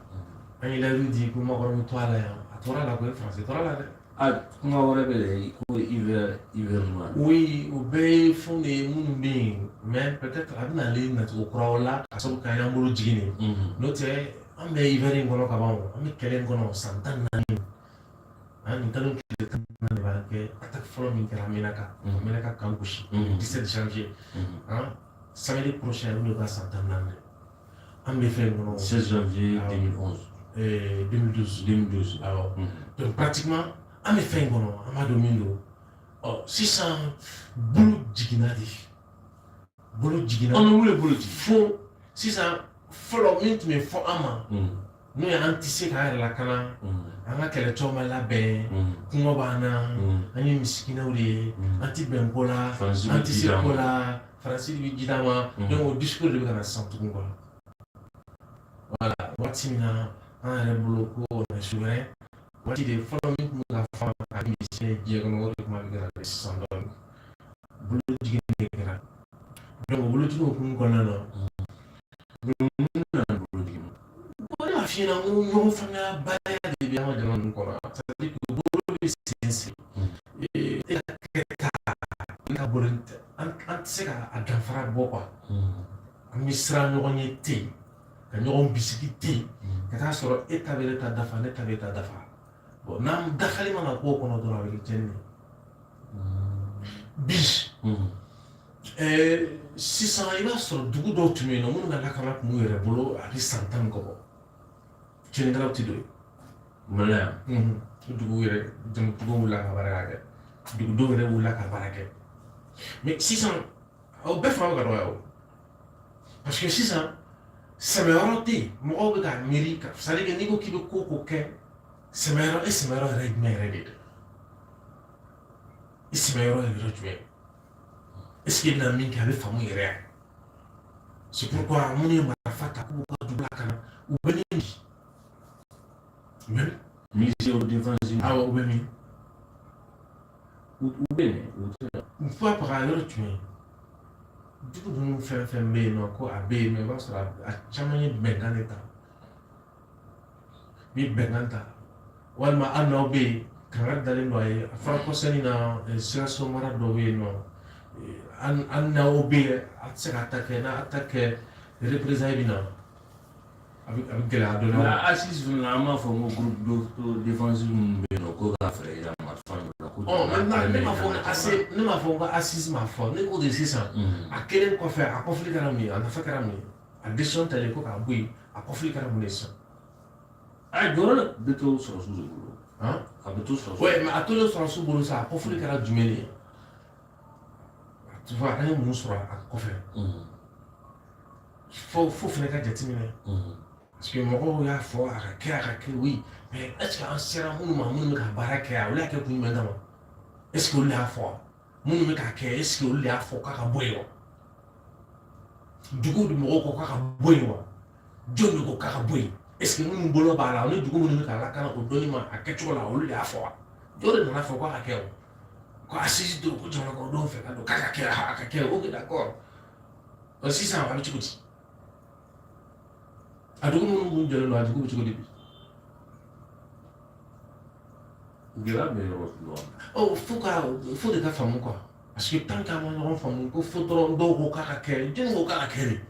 An ye layidu di ko Macron bɛ to a la yan, a tora a la koyi, Faransi tora a la dɛ. A kuma wɛrɛ bɛ yen ko hiver noir. Oui, o bɛɛ ye fɛnw de ye minnu bɛ yen, mais peut-être a bɛ nalen nacogo kuraw la ka sababu kɛ an y'an bolo jigin nin. N'o tɛ, an bɛ hiver in kɔnɔ ka ban o, an bɛ kɛlɛ in kɔnɔ san 14. An nin kalo tile 14 de b'an kɛ attaque fɔlɔ min kɛra Menaka, Menaka kan gosi 17 janvier, hein, samedi prochain, o de ka san 14 an bɛ fɛn in kɔnɔ. 16 janvier 2011. 2012. 2012. Awɔ. Donc pratiquement an bɛ fɛn in kɔnɔ, an b'a dɔn min don. Ɔ sisan bolo jiginna de, bolo jiginna. An bɛ mun de bolo jigin? Fo sisan, fɔlɔ min tun bɛ fɔ an ma, n'o ye an tɛ se k'an yɛrɛ lakana, an ka kɛlɛcɛw ma labɛn, kɔngɔ b'an na, an ye misikinɛw de ye, an tɛ bɛn ko la, an tɛ se ko la, Faransi de bɛ ji d'an ma. Donc o discours de bɛ ka na sisan tugun quoi. Voilà, waati min na an yɛrɛ bolo ko on est souverain, waati de fɔlɔ min tun bɛ ka fɔ. marifa ma ka misɛn diɲɛ kɔnɔ, o de kuma bɛ ka na sisan dɔɔnin. Bolojigin de kɛra. Donc bolojigin hukumu kɔnɔna na, Mun nana bolojigin? Bon, ne b'a f'i ɲɛna, n ko ɲɔgɔn faamuya baliya de bɛ an ka jamana ninnu kɔnɔ. C'est à dire que bolo bɛ sen sen, e ka kɛta, ne ka bolo, an tɛ se ka a danfara bɔ quoi. An bɛ siran ɲɔgɔn ye ten, ka ɲɔgɔn bisigi ten, ka taa sɔrɔ e ta bɛ ne ta dafa, ne ta bɛ e ta dafa. Bon, n'an dafali mana k'o kɔnɔ dɔrɔn, a bɛ kɛ tiɲɛni ye. Bi sisan, i b'a sɔrɔ dugu dɔw tun bɛ yen nɔ, minnu ka lakana tun b'u yɛrɛ bolo, a bɛ san 10 ni kɔ bɔ, tiɲɛnikɛlaw tɛ don yen. Mali yan? Dugu yɛrɛ jamatigiw wulila ka baara kɛ, dugudenw yɛrɛ wulila ka baara kɛ. Mais sisan, o bɛɛ fanga bɛ ka dɔgɔya o, parce que sisan sɛmɛyɔrɔ tɛ yen. Mɔgɔw bɛ ka miiri ka, c'est à dire que n'i ko k'i bɛ ko o ko kɛ, sɛmɛyɔrɔ, e sɛmɛyɔrɔ yɛrɛ ye jumɛn yɛrɛ de ye? I sɛmɛyɔrɔ ye yɔrɔ jumɛn? Est ce que i bɛna min kɛ, a bɛ faamu yɛrɛ yan? C'est pourquoi minnu ye marifa ta k'u ka dugu lakana, u bɛ min bi? U bɛ min? Mission défensive. Awɔ, u bɛ min? U bɛ yen, u tɛ. U fɔ a yɔrɔ jumɛn? Dugu ninnu fɛn fɛn bɛ yen nɔ ko a bɛ yen nɔ, i b'a sɔrɔ a caman ye bɛnkan de ta, bi bɛnkan ta, walima hali n'aw bɛ yen, kangari dalen don a ye. A fɔra kɔsɛni na, Sikaso mara dɔ bɛ yen nɔ, hali n'aw bɛ yen, a tɛ se ka ta kɛ. N'a ta kɛ, représailles bɛ na, a bɛ gɛlɛya dɔɔnin. Mais assise fana na, an b'a fɔ ko groupe d'autodéfense minnu bɛ yen nɔ, ko ka fɛɛrɛ yira marifa ninnu la ko. Ɔ, maintenant, ne m'a fɔ ko ase, ne m'a fɔ ko assise m'a fɔ. Ne ko de sisan, a kelen kɔfɛ, a kɔfili kɛra mun ye? A nafa kɛra mun ye? A décision talen ko k'a bɔ yen, a kɔfili kɛra mun de sisan? A jɔyɔrɔ bɛ to sɔrɔsiw de bolo. Han? A bɛ to sɔrɔsiw. Ouais, mais a tolen sɔrɔsiw bolo sa, a kɔfili kɛra jumɛn de ye? Tu vois, an ye mun sɔrɔ a kɔfɛ? Fo fɛnɛ ka jateminɛ, parce que mɔgɔw y'a fɔ a ka kɛ, a ka kɛ, oui, mais est ce que an sera minnu ma, minnu bɛ ka baara kɛ, olu y'a kɛ kun jumɛn kama? Est ce que olu y'a fɔ? Minnu bɛ k'a kɛ, est ce que olu de y'a fɔ k'a ka bɔ yen wa? Dugu de mɔgɔw ko k'a ka bɔ yen wa? Jɔn de ko k'a ka bɔ yen? Est ce que minnu bolo b'a la, ni dugu minnu bɛ ka lakana o dɔnni ma a kɛcogo la, olu de y'a fɔ wa? Jɔn de nana fɔ k'a ka kɛ o, ko assise don, ko jamana kɔnɔdenw fɛ ka don k'a ka kɛ, a ka kɛ? Ok, d'accord. Ɔ, sisan a bɛ cogo di? A dugu minnu kun jɔlen don, a dugu bɛ cogo di bi? Gɛlɛya bɛ yɔrɔ dɔ. Ɔ, fo de ka faamu quoi, parce que tant qu'an ma ɲɔgɔn faamu ko fo dɔrɔn dɔw ko k'a ka kɛ, jɔnni ko k'a ka kɛ de?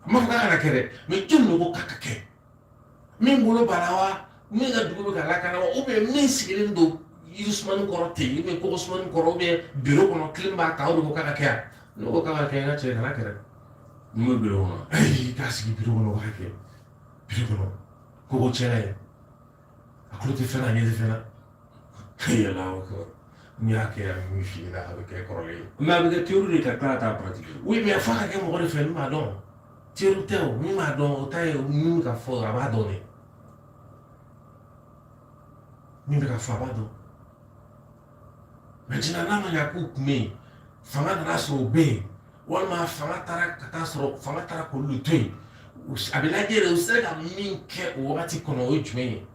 A ma fɔ k'a kana kɛ dɛ, mais jɔnni de ko k'a ka kɛ? Min bolo b'a la wa, min ka dugu bɛ ka lakana wa, ou bien min sigilen don yirisumani kɔrɔ ten, ou bien koko sumani kɔrɔ, ou bien bureau kɔnɔ, clim b'a kan, o de ko k'a ka kɛ yan? Ne ko k'a ka kɛ, n ka cɛ, kana kɛ dɛ. Mun bɛ bureau kɔnɔ? Ayi, k'a sigi bureau kɔnɔ, k'a kɛ bureau kɔnɔ, koko cɛla ye, a tulo tɛ fɛn na, a ɲɛ tɛ fɛn na. Yala n'i y'a kɛ, a bɛ min f'i ɲɛna, a bɛ kɛ kɔrɔlen ye. Mais a bɛ kɛ théorie de ka tila ka taa pratique. Oui, mais f'a ka kɛ mɔgɔ de fɛ min b'a dɔn. Théorie tɛ o, min b'a dɔn, o ta ye min bɛ ka fɔ, a b'a dɔn de. Min bɛ ka fɔ, a b'a dɔn. Maintenant, n'a ma ɲɛ k'u tun bɛ yen, fanga nana sɔrɔ u bɛ yen, walima fanga taara ka taa sɔrɔ fanga taara k'olu to yen, a bɛ lajɛ de, u sera ka min kɛ o wagati kɔnɔ, o ye jumɛn ye?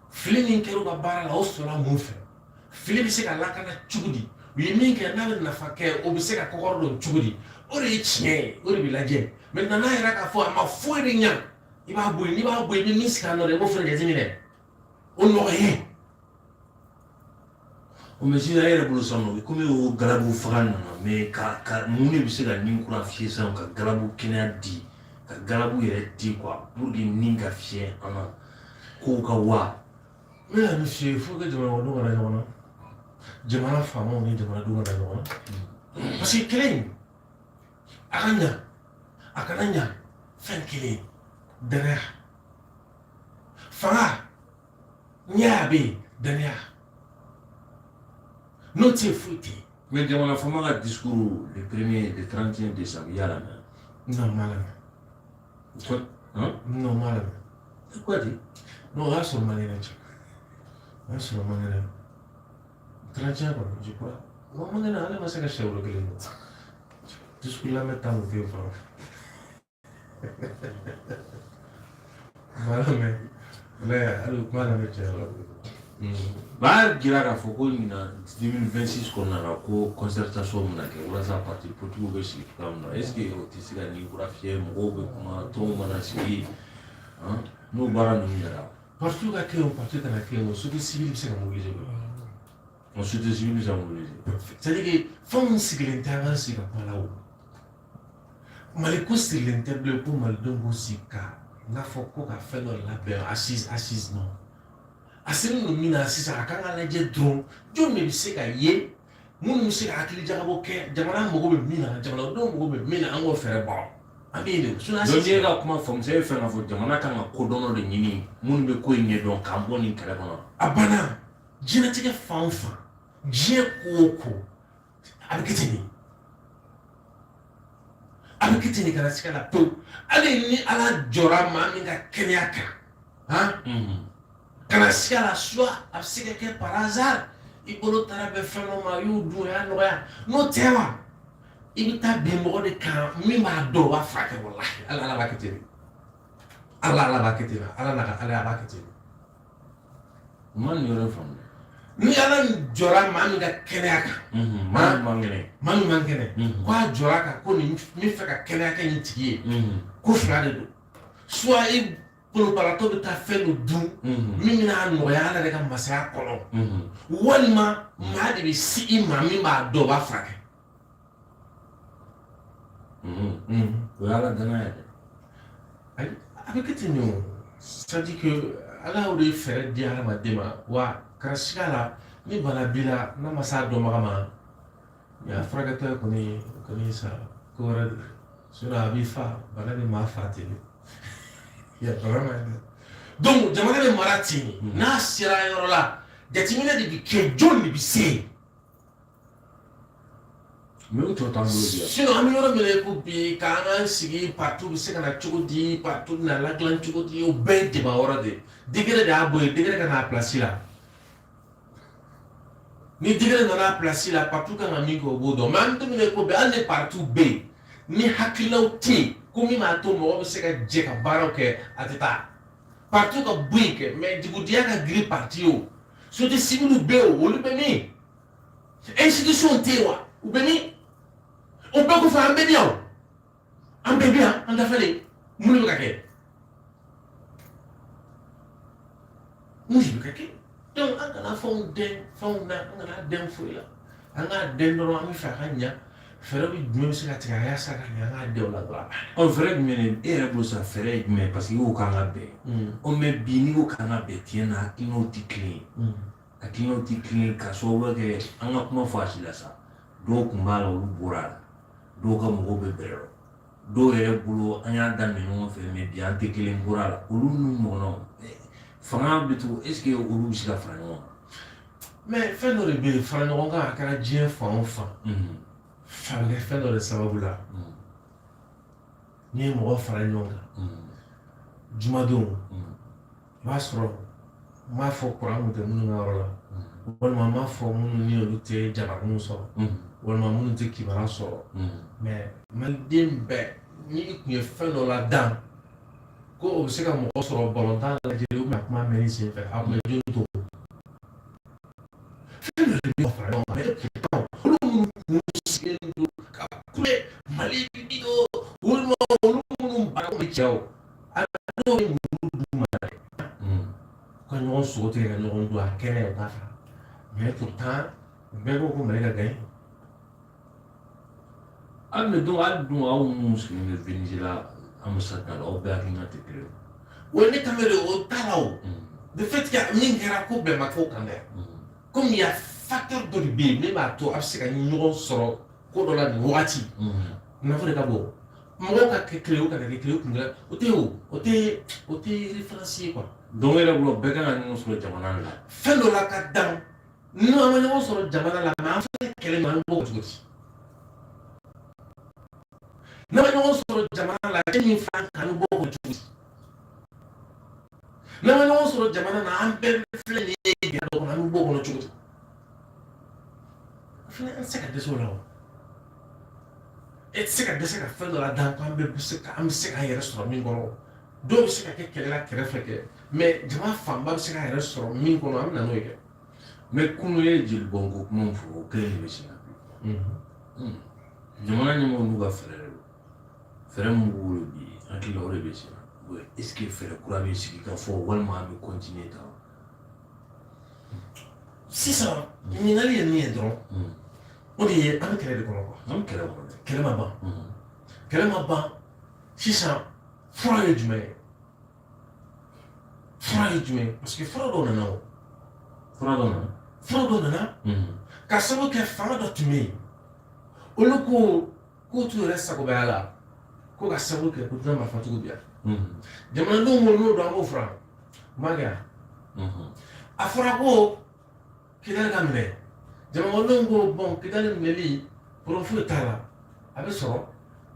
Fili min kɛra u ka baara la, o sɔrɔla mun fɛ? Fili bɛ se ka lakana cogo di? U ye min kɛ, n'a bɛ nafa kɛ, o bɛ se ka kɔkɔrɔ don cogo di? O de ye tiɲɛ ye, o de bɛ lajɛ. Maintenant, n'a yɛrɛ k'a fɔ a ma foyi de ɲa, i b'a bɔ yen. N'i b'a bɔ yen, i bɛ min sigi a nɔ la, i b'o fana jateminɛ, o nɔgɔ ye. O, mais sisan e yɛrɛ bolo sisan nɔ, komi o galabu faga nana, mais ka mun de bɛ se ka nin kura fiyɛ sisan, ka galabu kɛnɛya di, ka galabu yɛrɛ di quoi, pour que nin ka fiyɛ an na, kow ka wa. N bɛna min f'i ye, faut que jamana kɔnɔdenw ka na ɲɔgɔn na, jamana faamaw ni jamanadenw ka na ɲɔgɔn na, parce que kɛlɛ in, a ka ɲa, a kana ɲa, fɛn kelen, danaya. Fanga ɲɛ a bɛ yen, danaya n'o tɛ yen, foyi tɛ yen. Mais jamana faama ka discours le premier, le 31 décembre, i y'a lamɛn? Non, n m'a lamɛn. Quoi, hein? Non, n m'a lamɛn. Quoi di? Non, o y'a sɔrɔ man kɛnɛ cɛ, o y'a sɔrɔ man kɛnɛ. 31 kɔni, je crois, non, man kɛnɛ, ale ma se ka sɛ wolo kelen dɔn. Discours lamɛn tan kun tɛ yen fɔlɔ. N m'a lamɛn, walayi, hali kuma lamɛn cɛ yɛrɛ la. B'a jira k'a fɔ ko ɲinan 2026 kɔnɔna na, ko concertation bɛna kɛ walasa parti politique bɛ sigi cogoya min na. Est ce que o tɛ se ka ni kura fiyɛ, mɔgɔw bɛ kuma, tɔnw mana sigi, n'o baara ninnu kɛra? Parti ka kɛ o, parti kana kɛ o, société civile bɛ se ka mobiliser. O société civile bɛ se ka mobiliser. C'est à dire que fɛnw sigilen tɛ an ka sigi ka kuma la. O Mali ko sigilen tɛ bilen ko malidenw k'u sigi ka n'a fɔ ko ka fɛn dɔ labɛn, assise non. A selen don min na sisan, a kan ka lajɛ dɔrɔn jɔn de bɛ se ka ye, minnu bɛ se ka hakili jagabɔ kɛ jamana mago bɛ min na, jamanadenw mago bɛ min na, an k'o fɛɛrɛ bɔ, an bɛ yen de. Sinon Donc n'i ye ka kuma faamu, e fɛn k'a fɔ jamana kan ka kodɔn dɔ de ɲini, minnu bɛ ko in ɲɛdɔn, k'an bɔ nin kɛlɛ kɔnɔ. A banna. Diɲɛlatigɛ fan o fan, diɲɛ ko o ko, a bɛ kɛ ten de, a bɛ kɛ ten de kana se ka la pewu. Hali ni Ala jɔra maa min ka kɛnɛya kan, han, kana siga la, soit a bɛ se ka kɛ par hasard i bolo taara bɛn fɛn dɔ ma, i y'o dun, o y'a nɔgɔya. N'o tɛ wa, i bɛ taa bin mɔgɔ de kan min b'a dɔn, o b'a furakɛ. Walahi, Ala, Ala b'a kɛ ten de. Ala, Ala b'a kɛ ten de. Ala n'a ka Ala, a b'a kɛ ten de. U ma nin yɔrɔ faamu. Ni Ala jɔra maa min ka kɛnɛya kan, maa min man kɛnɛ, maa min man kɛnɛ, ko a jɔra kan ko nin min fɛ ka kɛnɛya kɛ nin tigi ye, ko fila de don: soit i kolobaratɔ bɛ taa fɛn dɔ dun min bɛna nɔgɔya Ala yɛrɛ ka masaya kɔnɔ, walima maa de bɛ se i ma min b'a dɔn, o b'a furakɛ. O ye Ala danaya ye dɛ. Ayi, a bɛ kɛ ten de. O c'est à dire que Ala y'o de fɛɛrɛ di hadamaden ma. Wa kana siga la, ni bana b'i la, n'a ma s'a dɔnbaga ma, ni a furakɛtɔ ye kɔni, o kɔni sa ko wɛrɛ de. Sinon a b'i fa, bana bɛ maa fa ten de, ya bana ma ɲi dɛ. Donc jamana bɛ mara ten de. N'a sera yɔrɔ la, jateminɛ de bɛ kɛ, jɔn de bɛ se yen. Mais o tɔ t'an bolo bi yan. Sinon an bɛ yɔrɔ min na i ko bi, k'an k'an sigi, parti bɛ se ka na cogo di, parti bɛna ladilan cogo di, o bɛɛ ye débat wɛrɛ de ye. Décret de y'a bɔ yen, décret ka na a place la. Ni décret nana a place la, parti kan ka min kɛ, o b'o dɔn. Mais an bɛ don min na i ko bi, hali ni parti bɛ yen, ni hakilinaw tɛ yen ko min b'a to mɔgɔ bɛ se ka jɛ ka baaraw kɛ, a tɛ taa. Parti ka bɔ yen kɛ, mais dugutigiya ka girin parti ye. O société civile bɛ yen, o olu bɛ min? Institution tɛ yen wa, u bɛ min? O bɛɛ kɔfɛ, an bɛɛ bɛ yan, o an bɛɛ bɛ yan, an dafalen. Mun de bɛ ka kɛ? Mun de bɛ ka kɛ? Donc an kana fɛnw dɛn fɛnw na, an kana dɛn foyi la. An k'a dɛn dɔrɔn, an bɛ fɛ a ka ɲa. Fɛɛrɛ bɛ jumɛn bɛ se ka tigɛ yaasa ka ɲa? An k'a dɛn o la dɔrɔn, a banna. Ɔ, fɛɛrɛ jumɛn de e yɛrɛ bolo sa? Fɛɛrɛ ye jumɛn ye? Parce que i ko k'an ka bɛn. Ɔ, mais bi n'i ko k'an ka bɛn, tiɲɛ na hakilinaw tɛ kelen ye, hakilinaw tɛ kelen ye, ka sababu kɛ an ka kuma fɔ a si la sa. Dɔw kun b'a la, olu bɔra a la, dɔw ka mɔgɔw bɛ bɛrɛ rɔ, dɔw yɛrɛ bolo an y'a daminɛ ɲɔgɔn fɛ, mais bi an tɛ kelen, bɔra a la. Olu n'u ɲɔgɔnnaw, fanga bɛ to, est ce que olu bɛ se ka fara ɲɔgɔn kan? Mais fɛn dɔ de bɛ yen, fara ɲɔgɔn kan, a kɛra diɲɛ fan o fan, a bɛ kɛ fɛn dɔ de sababu la. N'i ye mɔgɔ fara ɲɔgɔn kan jumadon, i b'a sɔrɔ n b'a fɔ kuran kun tɛ minnu ka yɔrɔ la, walima n b'a fɔ minnu ni olu tɛ jabaraninw sɔrɔ, walima minnu tɛ kibaruya sɔrɔ. Mais maliden bɛɛ, ni i kun ye fɛn dɔ la dan ko o bɛ se ka mɔgɔ sɔrɔ balontan lajɛ, u bɛna kuma mɛn i sen fɛ, a kun bɛ joli to. Fɛn dɔ de bɛ fara ɲɔgɔn kan. Mais pourtant olu minnu kun sigilen don ka kule Mali bi don, walima olu minnu bara bɛ cɛw, a dɔw bɛ muru d'u ma dɛ, ka ɲɔgɔn sogo tigɛ ka ɲɔgɔn don a kɛnɛ, u t'a fa. Mais pourtant bɛɛ ko ko Mali ka gagner. Hali mais donc hali dun aw minnu sigilen bɛ Venezuela ambassade la, aw bɛɛ hakilina tɛ kelen ye. O ne kan bɛ de, o t'a la. O de fait que min kɛra ko bɛn ma k'o kan dɛ, comme il y a facteur dɔ de bɛ yen min b'a to a bɛ se ka ɲɔgɔn sɔrɔ ko dɔ la nin wagati. Nafa de ka bon mɔgɔw ka kɛ kelen o kana kɛ kelen o kun kɛra, o tɛ o o tɛ o tɛ référence ye quoi. Donc e yɛrɛ bolo, bɛɛ kan ka ɲɔgɔn sɔrɔ jamana la. Fɛn dɔ la ka dan, n'an ma ɲɔgɔn sɔrɔ jamana la, mais an filɛ kɛlɛ min, an b'o cogo di? N'an ma ɲɔgɔn sɔrɔ jamana la, cɛ min fana kan, an b'o cogo di? N'an ma ɲɔgɔn sɔrɔ jamana na, an bɛɛ filɛ nin ye gɛlɛya dɔ kɔnɔ, an bɛ bɔ o kɔnɔ cogo di? Fɛnɛ an tɛ se ka dɛsɛ o la. O e tɛ se ka dɛsɛ ka fɛn dɔ la dan ko an bɛɛ bɛ se ka, an bɛ se k'an yɛrɛ sɔrɔ min kɔrɔ. Dɔw bɛ se ka kɛ kɛlɛ la kɛrɛfɛ kɛ, mais jama fanba bɛ se k'a yɛrɛ sɔrɔ min kɔnɔ, an bɛ na n'o ye kɛ. Mais kunun ye jolibɔnko kuma min fɔ, o kelen de bɛ sen na bi. Jamana ɲɛmɔgɔw n'u ka fɛɛrɛ de don. Fɛɛrɛ min b'u bolo bi, hakili la, o de bɛ sen na. Est ce que fɛɛrɛ kura bɛ sigi ka fɔ, walima an bɛ continuer tan? Sisan, ɲininkali ye min ye dɔrɔn, o de ye, an bɛ kɛlɛ de kɔnɔ quoi. An bɛ kɛlɛ kɔnɔ dɛ. Kɛlɛ ma ban, kɛlɛ ma ban. Sisan, fura ye jumɛn ye? Fura ye jumɛn ye? Parce que fura dɔw nana o. Fura dɔ nana. Fura dɔw nana ka sababu kɛ fanga dɔ tun bɛ yen, olu ko k'u t'u yɛrɛ sagobaya la, ko ka sababu kɛ ko dunan marifatigiw bi yan. Jamanadenw ko n'o don, an b'o fura ma kɛ yan. A fɔra ko Kidali ka minɛ, jamanadenw ko bon, Kidali minɛli, problème foyi t'a la, a bɛ sɔrɔ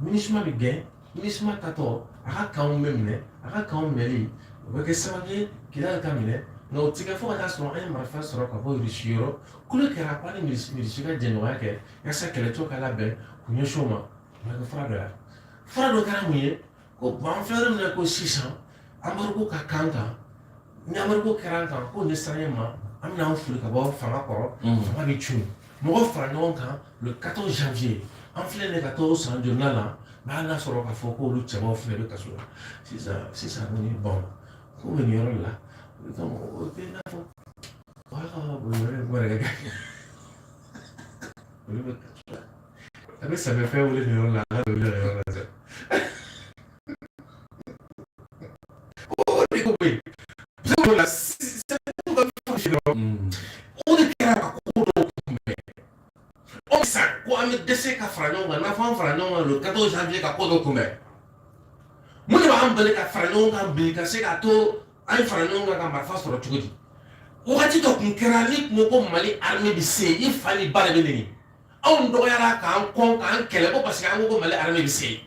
MINUSMA bɛ gɛn, MINUSMA tatɔ a ka kanw bɛ minɛ, a ka kanw minɛli o bɛ kɛ sababu ye Kidali ka minɛ, nka o tɛ kɛ fo ka taa sɔrɔ an ye marifa sɔrɔ ka bɔ Irisi yɔrɔ. Kolo kɛra ko an ni Irisi ka jɛɲɔgɔnya kɛ yaasa kɛlɛcɛw ka labɛn k'u ɲɛsin o ma. O ma kɛ fura dɔ ye. Fura dɔ kɛra mun ye? Ko bon, an filɛ yɔrɔ min na, ko sisan embargo ka kan kan, ni embargo kɛra an kan, k'o ɲɛsiranɲɛ ma, an bɛna an fili ka bɔ fanga kɔrɔ, fanga bɛ cun. Mɔgɔ fara ɲɔgɔn kan le 14 janvier, an filɛ nin ka t'o san jolina la, mais hali n'a sɔrɔ k'a fɔ k'olu cɛbaw fana bɛ kaso la sisan. Sisan kɔni, bon, ko bɛ nin yɔrɔ la, donc o tɛ i n'a fɔ o y'a ka bolifɛn kuma de ka kɛ, olu bɛ kaso la. A bɛ sɛbɛnfɛn wele nin yɔrɔ la, a ka wele nin yɔrɔ la sa. O de ko bɛ yen la, o de kɛra ka ko dɔw kunbɛn. O sisan ko an bɛ dɛsɛ ka fara ɲɔgɔn kan, n'a fɔ an fara ɲɔgɔn kan le 14 janvier ka ko dɔ kunbɛn, mun de b'an bali ka fara ɲɔgɔn kan bi, ka se k'a to an ye fara ɲɔgɔn kan ka marifa sɔrɔ cogo di? Wagati dɔ tun kɛra, ni tun ko Mali armée bɛ se, i fa ni ba de bɛ neni. Anw dɔgɔyara k'an kɔn k'an kɛlɛ ko parce que an ko ko Mali armée bɛ se.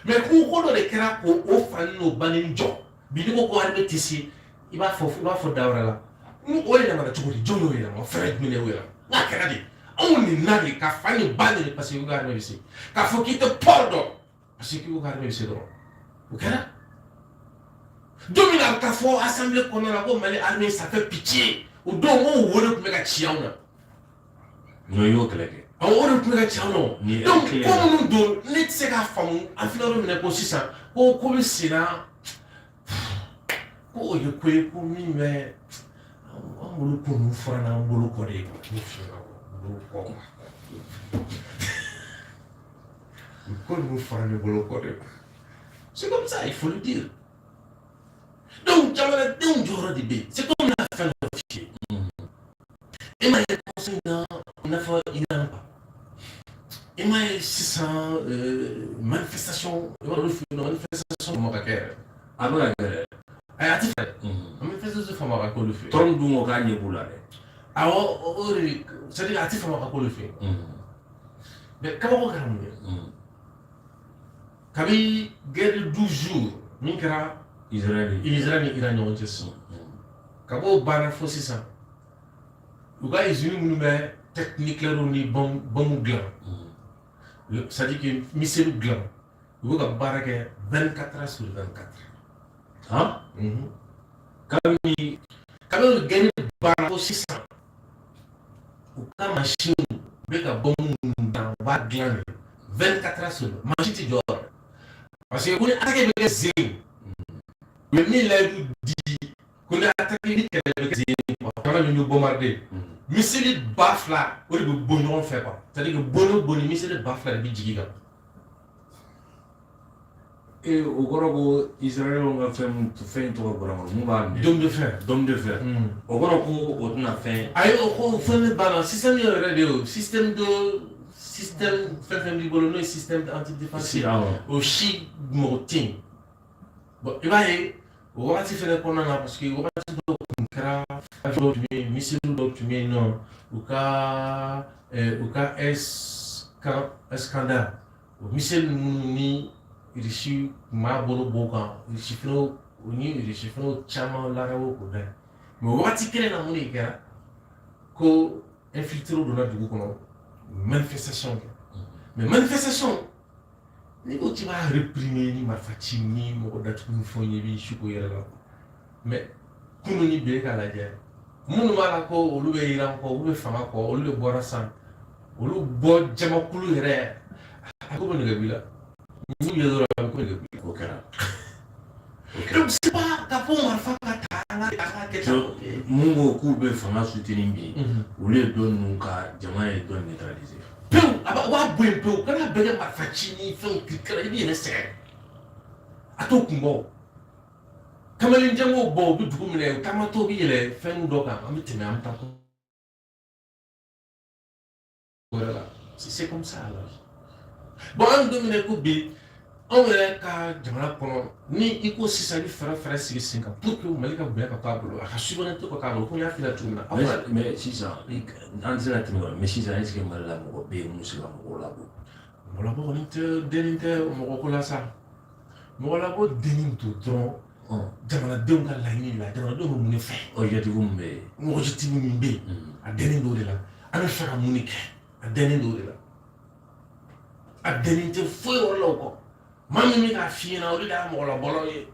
Mais ko dɔ de kɛra k'o o fa n'o ba ni jɔ. Bi, n'i ko ko armée tɛ se, i b'a fɔ da wɛrɛ la. Ni o yɛlɛmana cogo di? Jɔn y'o yɛlɛma? Fɛɛrɛ jumɛn de y'o yɛlɛma? N'a kɛra de, anw nin na de ka fa ni ba neni parce que ko armée bɛ se, k'a fɔ k'i tɛ port dɔn parce que ko armée bɛ se dɔrɔn, o kɛra. Don min na a bɛ taa fɔ assemblée kɔnɔna la ko Mali armée, ça fait pitié, o don ko wo de tun bɛ ka ci anw na. Non, i y'o kɛlɛ kɛ. Awɔ, o de tun bɛ ka ci anw na. Ni donc kelen ko minnu don, ne tɛ se k'a faamu. An filɛ yɔrɔ min na ko sisan, ko bɛ sen na, ko o ye ko ye, ko min bɛ an bolo, ko ninnu fɔra n'an bolo kɔ de ye quoi. Ne fiyɛra bolo kɔ quoi, ko ninnu fɔra ne bolo kɔ de quoi. C'est comme ça, il faut le dire. Donc jamanadenw jɔyɔrɔ de bɛ yen. C'est comme n'a fɛn dɔ f'i ye, e m'a ye conseil na, i n'a fɔ Iran quoi, i m'a ye sisan manifestation, i b'a dɔn olu fɛ yen nɔ, manifestation ma ka kɛ yɛrɛ. A bɛ ka kɛ dɛ. Ayi, a ti fɛ manifestation fama ka k'olu fɛ yen. Trump dun ko k'a ɲɛ b'u la dɛ. Awɔ, o de, c'est à dire a ti fama ka k'olu fɛ yen. Mais kabako kɛra mun ye? Kabi guerre de 12 jours min kɛra Israël. Israël ni Iran ɲɔgɔn cɛ sisan, ka b'o banna fo sisan, u ka usine minnu bɛ tête nucléaire ni bombe dilan, c'est à dire que missile dilan, u bɛ ka baara kɛ 24 heures sur 24. Han? Kabini kabini guerre banna fo sisan, u ka machine bɛ ka bombe minnu dilan, u b'a dilan de 24 heures sur 24, machine tɛ jɔ yɛrɛ, parce que ko ni attaque bɛ kɛ zen, u ye min layidu di, ko ni attaque ni kɛlɛ bɛ kɛ zen quoi, jamana min bɛ bombarder, missile 2000, o de bɛ bɔ ɲɔgɔn fɛ quoi, c'est à dire que bon o bon, missile 2000 de bɛ jigin kan. Ee, o kɔrɔ ko Israël ka fɛn mun, fɛn in tɔgɔ bɔra n kɔnɔ, mun b'a minɛ? Dôme de fer. Dôme de fer. O kɔrɔ ko o tɛna fɛn. Ayi, o ko fɛn de banna, système yɛrɛ de ye o système de système fɛn fɛn b'i bolo, n'o ye système antidéfensif, o si mɔgɔ tɛ yen. Bon, i b'a ye o wagati fɛnɛ kɔnɔna na, parce que wagati dɔw tun kɛra, dɔw tun bɛ yen, missile dɔw tun bɛ yen nɔ, u ka Iskander, o missile ninnu ni Irisi tun b'a bolo b'o kan, Irisi fɛnɛ, o ni Irisi fɛnɛ caman laraw k'o da ye. Mais wagati kelen na, mun de kɛra? Ko infiltré donna dugu kɔnɔ, manifestation kɛ. Mais manifestation N'i ko k'i b'a réprimer ni marifa ci ni mɔgɔ datugu ni fɛnw ye, i b'i su ko yɛrɛ la. Mais kunun ni bi, e k'a lajɛ, minnu b'a la ko olu bɛ yiran kɔ, olu bɛ fanga kɔ, olu de bɔra san, olu bɔ jamakulu yɛrɛ, a ko bɛ nɛgɛ b'i la, n'u ye dɔrɔn a bɛ ko nɛgɛ b'i la. O kɛra. Donc c'est pas k'a fɔ marifa ka ta, an ka kɛ tan. Mun ko k'u bɛ fanga soutenir bi, olu ye dɔ ninnu ka jama ye dɔ neutraliser. Pewu, a b'a u b'a bɔ yen pewu. Kana bɛɛ kɛ marifa ci ni fɛnw kirikara, i b'i yɛrɛ sɛgɛn, a t'o kun bɔ. Kamalen jangow bɔ, u bɛ dugu minɛ, u taamatɔ bɛ yɛlɛ fɛn dɔ kan, an bɛ tɛmɛ, an bɛ taa ko wɛrɛ la. C'est comme ça la vie. Bon, an bɛ don min na i ko bi, anw yɛrɛ ka jamana kɔnɔ, ni i ko sisan i bɛ fɛɛrɛ sigi sen kan pour que Mali ka bonya ka to a bolo, a ka souveraineté ka k'a bolo, komi n y'a f'i ɲɛna cogo min na. Mais sisan an tɛ se ka tɛmɛ o kan, mais sisan est ce que Mali la mɔgɔ bɛ yen mun bɛ se ka mɔgɔw labɔ? Mɔgɔ labɔ kɔni tɛ denni tɛ mɔgɔ ko la sa. Mɔgɔ labɔ denni to dɔrɔn jamanadenw ka laɲini la, jamanadenw bɛ mun de fɛ? Objectif mun bɛ yen? Objectif min bɛ yen, a dɛnnen don o de la. An bɛ fɛ ka mun de kɛ, a dɛnnen don o de la. A dɛnnen tɛ foyi wɛrɛ la o kɔ. Maa min bɛ k'a f'i ɲɛna, olu de y'a mɔgɔlabɔlaw ye.